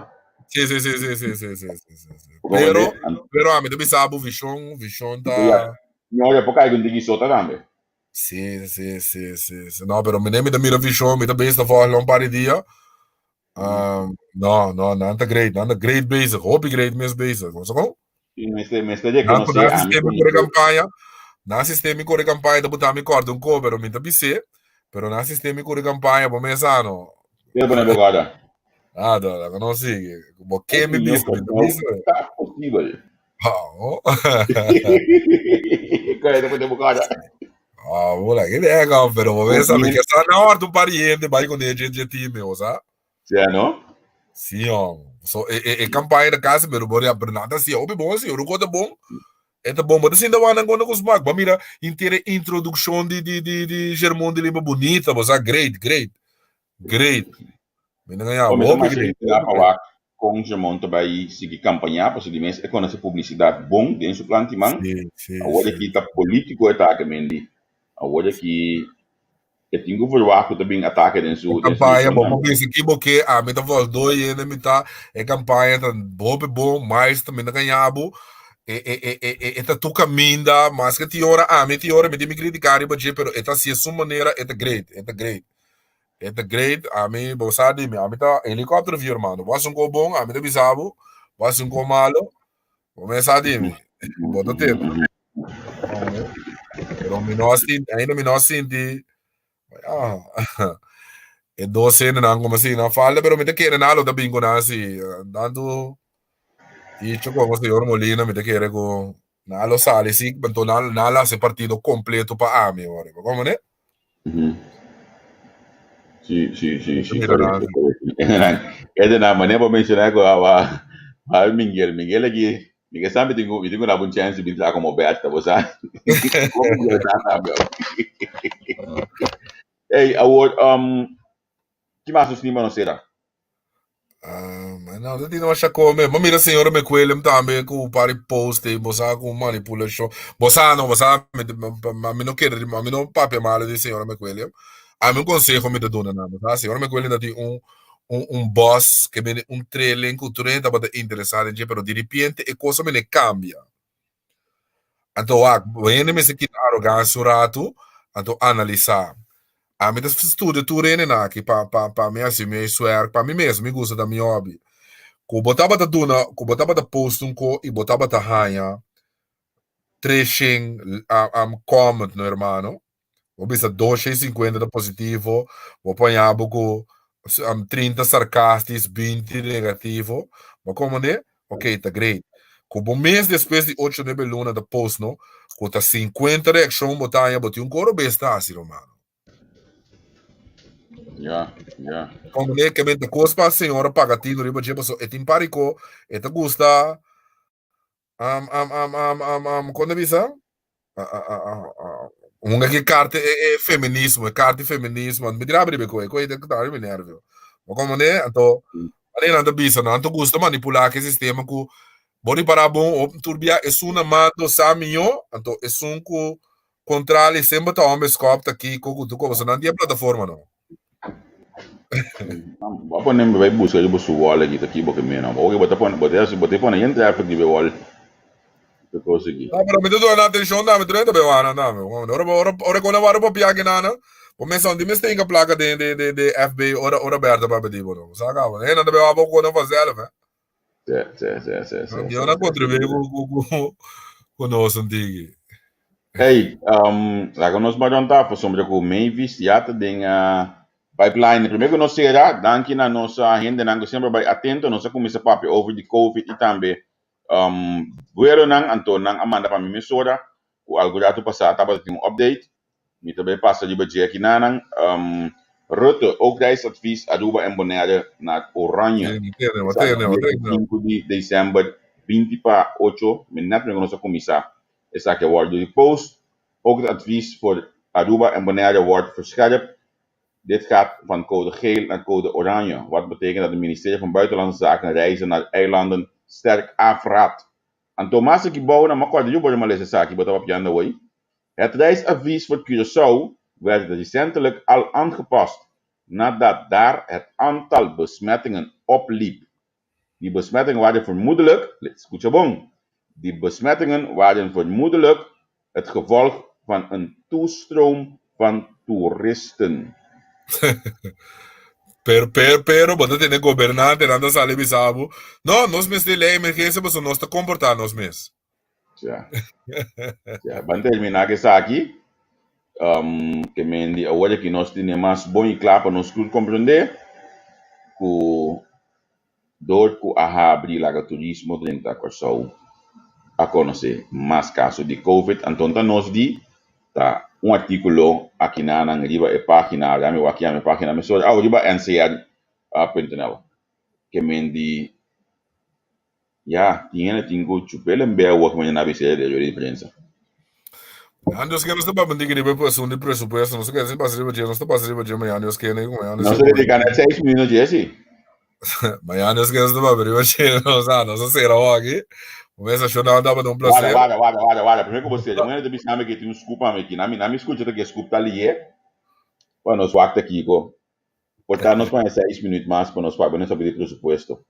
Sí, sí, sí, sí, sí, sí, sí, sí, sí, sí. Pero, pero ami ta bisa bo vishon, vishon ta. Ya, no, ya por kai ku un tiki sota tambe. Sí, sí, sí, sí, sí. No, pero mi ta mira vishon, mi ta bezig ta volg un par di dia. No, no, nan ta great, nan ta great bezig, hopi great mes bezig, no sa kon? Sí, mester, mester rekonosé Nan ami sistema ku kore kampaña, nan sistema kore kampaña ta buta mi kòrda un ko, pero mi ta bis'é, pero nan sistema kore kampaña bo mes sa no. Keda pone bo kòrda? Ah, no, laga nos sigui. Bo ke mi bisa, mi ta bisa. Ta posibel. Ah, Keda pone bo kòrda? Ah, bo la ke dega, pero bo mes sa, mi ke sa na òrdu un par di hende bai kuné dje dje time, bo sa? Sea, no? Sí, hom. So, e, e, e campaña ta casi, pero bo pero nan ta hacía hopi bon, sí, ora ta bon, e ta bon. Bo ta sinta wak nan konta ku smak. Bo mira henter e introduccion di, di, di, di Germon de Lima bunita, bo sa, great, great, great. Mi nan ya, Bo mi ta hopi masha great, inspirá hopi pa great. wak kon Germon ta bai sigui campañá, pasobra di mes e konosé publisidat bon den su plan timan. Sí, sí, Awor sí. aki ta polítiko e ta ke mendi. Awor aki E tin ku verwagt ku ta bin atake den su E kampaña direkshon bo por tambe. bisa ki bo ke ami ta vòldooi hende mi ta e kampaña ta hopi bon mais ta mi ta gaña bo. E e e e e e ta tur kaminda, maske tin ora ami tin ora mi tin mi kritiká riba dje, pero e ta hasié su manera, e ta great, e ta great. E ta great, ami bo sa di mi, ami ta helikòpter view hermano. Bo hasi un kos bon, ami ta bisa bo, bo hasi un kos malo, bo mes sa di mi. Bo ta tende. Pero mi no a sinti, ainda mi no a sinti, ah, e dos hendenan como si nan falta, pero mi ta kere nan lo ta bin ku nan si. Tantu Icho como señor Molina, mi ta kere ku nan lo sali si, anto nan nan lo hasi partido completo pa ami, whatever. Bo komprende? Sí, sí, sí, Mi ta sí, mira nan correcto, así. correcto. Edenan, manera bo menciona cu awa, awa Miguel, Miguel aki, Miguel sa mi tin cu, mi tin cu daba un chance di bin traha como beta, bo sa. Como Miguel sa tambe. Hey, awor, um, ki mas nos tin pa nos cera? Ah, ma no, no tin masha come. Ma mira señora McWilliam tambe ku pari post e bo sa ku manipulacion. Bo sa no, bo sa mi, ma mi no kere, ma mi no papia malo di señora McWilliam. A mi un conseho mi ta duna nan, bo sa, señora McWilliam ta tin un un un boss ke bini un trailing ku tur hende tabata interesa den dje, pero di repente e cosa mene cambia. Anto wak, hende mester kita arogansia un ratu, anto analisa. Ami ta studia tur hendenan aki pa pa pa mi hasi mi huiswerk, pa mi mes, mi gusta ta mi hobby. Ku bo tabata duna, ku bo tabata post un ko i bo tabata haña 300 comment no hermano. Bo bisa 250 ta positivo, bo paña bo ku 30 sarcastis, 20 negativo. Bo komprende? Ok, ta great. Ku bo mes despues di ocho nuebe luna ta post no, ku ta 50 reakshon bo ta haña, bo tin un koro bes ta hasi, romano. Ja, ja. Komprende? Ke men ta kos pa señora paga tino riba dje, paso e tin pariko, e ta gusta Am, am, am, am, am, am, kon ta bisa? Hunga ki karte e, e feminismo, e karte feminismo. Mi tira riba koe, koe ta ta mi nervio. Bo komprende? Anto, ane nan ta bisa, nan ta gusta manipulá ke sistema ku bo ripará bon op tur bia esun na mando sa mihó, anto esun ku kontrali semper ta hombre skòp ta kiko ku tur kosa. Nan tin e plataforma no. Bo a pone mi bai buska riba su wall aki ta kibo ke meno. Oke bo ta pone bo ta bo ta pone yen traffic riba e wall. Ta kos aki. No, pero mi ta duna atenshon tambe, tur hende ta bai wak nan tambe. Ora ora ora ku nan wak papia aki nan, bo mester un di mester hinka plaka den den den den FB ora ora Bertha papia di bo no. Bo sa kaba. Hende nan ta bai wak bo konan vanzelf he. Sí, sí, sí, sí, sí, Mi no sí, sí, contribuí sí. ku ku ku ku nos un tiki. Hey, laga nos bai rond tafel sombra ku Mavis ya ta den pipeline. Primero ku nos sera, danki na nos hendenan ku semper bai atento. Nos a kuminsá papia over di Covid i tambe buelonan. Anto nan a manda pa mi mesora ku algu ratu pasá tabata tin un update. Mi ta bai pasa riba dje akinanan. Rutte, ook reisadvies Aruba en Bonaire naar Oranje. Sí, mi tende, mi Esaki tende, mi dia tende. 5 di december 20 pa 8, mi net prome ku nos a kuminsá. Esaki a wòrdu di post. Ook het advies voor Aruba en Bonaire wordt verscherpt. Dit gaat van code geel naar code oranje, wat betekent dat het ministerie van Buitenlandse Zaken reizen naar eilanden sterk afraadt. Anto mas aki bou nan, m'a kòrda yu bo m'a lesa esaki, bo ta papiando awor. Het reisadvies voor Curaçao werd recentelijk al aangepast nadat daar het aantal besmettingen opliep. Die besmettingen waren vermoedelijk, skucha bon, die besmettingen waren vermoedelijk het gevolg van een toestroom van toeristen. Pero, pero, pero, bo ta tene gobernantenan ta sali bisa bo, no, nos mester lei emergencia pasobra nos ta comporta nos mes. Ja. Ja, ban termina ku esaki. Um, ke men di awor aki nos tene mas bon i kla pa nos tur komprendé ku dor ku a habri laga turismo drenta Kòrsou a konosé mas kaso di Covid. Anton ta nos di ta un artíkulo akinanan riba e página, ya mi wak yama e página mesora, aw riba ncr punto nl. Ke men di Ya, tin hende tin ku chup'el en bè awor ku mañana bisa e derecho di prensa. Mañana Dios quiere nos ta papia un tiki riba e asunto di presupuesto. Nos ta kere sin pasa riba dje, nos ta pasa riba dje mañana Dios quiere ku mañana Nos ta dedica net seis minuut dje si. Mañana Dios quiere nos ta papia riba dje. Nos a nos a sera awor aki. Conversacion tabata un Warda, placer. warda, warda, warda, warda. Primero ku bo sera, un hende ta bisa mi ke tin un scoop pa mi aki. Na mi, na mi skucha ta ke scoop ta lié. Bueno, nos wak ta kiko. Por ta nos pone seis minuut mas pa nos papia nos papia di presupuesto.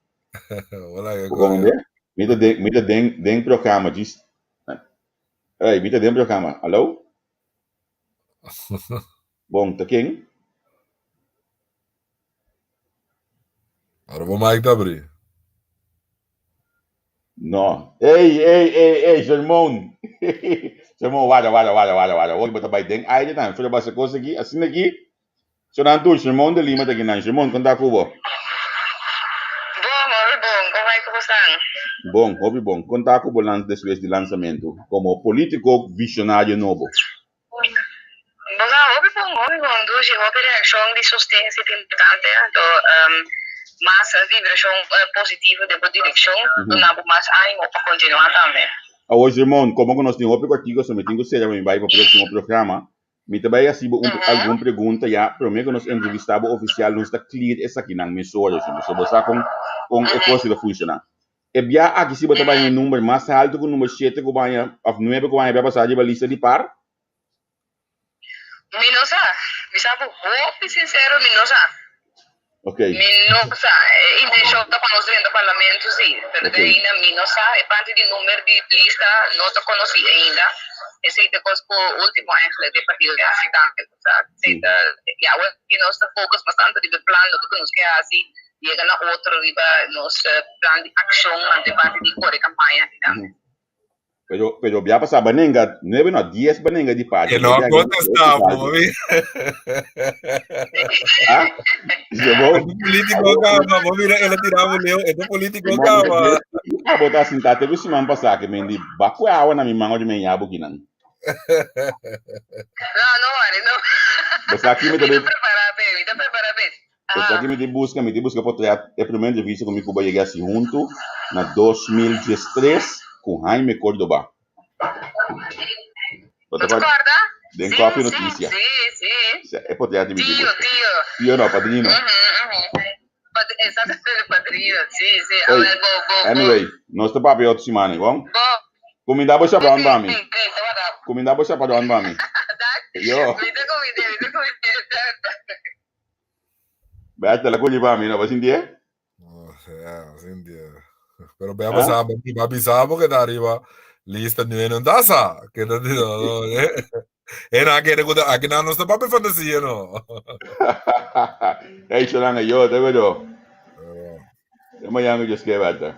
Hola, Bo comprende? Mi ta den, mi ta den, den programa djis. Ey, mi ta den programa. Alo? Bon, ta ken? Ora bo mic ta abri. No. Ey, ey, ey, ey, Shermon. Shermon, warda, warda, warda, warda, warda. Hoy bo ta bai den aire tambe. Fuera basa cos aki, asina aki. Sonan tur, Shermon de Lima ta aki nan. Shermon, kon ta ku bo? Bon, hopi bon. Kon bai ku bosan? Bon, hopi bon. Kon ta ku bo lan despues di lansamentu komo politiko visionario nobo? Bosan hopi bon, hopi bon. Dushi, hopi reakshon di sosten si ta importante. Anto mas vibrashon positivo den bo direkshon duna bo mas animo pa kontinuá tambe. Awor Shermon, komo ku nos tin hopi kòrtiku so mi tin ku sera pa mi bai pa próksimo programa. Mi ta bai hasi bo un algun pregunta ya promé ku nos entrevistá bo ofisial nos ta clear esakinan mesora so pasobra bo sa kon kon e kos ta funshoná. E bia aki si bo ta bai un number mas haltu ku number shete ku bo haña òf nuebe ku bo haña bia pasá riba lista di par? Mi no sa. Mi sa bo hopi sinsero mi no sa. Ok. Mi no sa. E intencion ta pa nos drenta parlamento si, pero te ainda mi no sa. E parti di number di lista no ta conoci ainda. Esey ta cos cu ultimo eigenlijk e partido ta haci tambe. Bo sa. Esey ta, ya awor aki nos ta focus mas tanto riba e plan loke cu nos ke haci, yega na otro riba nos plan di accion anto e parti di core campaña aki tambe. Pero, pero bia pasá banenga, nueve no, dies banenga di party. E no a contestá, bobi. Ah? Dice, bo. E político caba, bo mira, el a tirá bo leu, e político caba. Ah, bo ta sintá te ku siman pasá ke men di bakwe awa na mi man ora mi yabu kinan. No, no worry, no. Bo sa ki mi ta Mi ta prepará p'e, mi ta prepará p'e. Esaki mi tin buska, mi tin buska por traha e primer entrevista ku mi ku bo yega hasi huntu na 2013 ku Jaime Cordoba. Bo ta kòrda? Den Koffie Noticia. Sí, sí. Sí, e por traha mi tin Tio, buska. tio. Tio no, padrino. Exactamente, padrino. Sí, sí. Ey, Awel, bo, bo, bo. anyway, nos ta papia otro siman, eh, bon? Bo. Kuminda bo chaparòn pa mi. Sí, sí, ta wardá. Kuminda bo chaparòn pa mi. Dak. Yo. Mi ta kumind'é, mi ta kumind'é. Berta la kuli pa mi, no? Bo sinti e? Oh, ja, sinti e. Pero bea basa, ba bisa bo que ta arriba lista nu no ta sa. Que ta di no. E na kere ku aki na nos ta papia fantasia no. Hey, Sholanga, yo, te vedo. Te mañana yo escribo, Berta.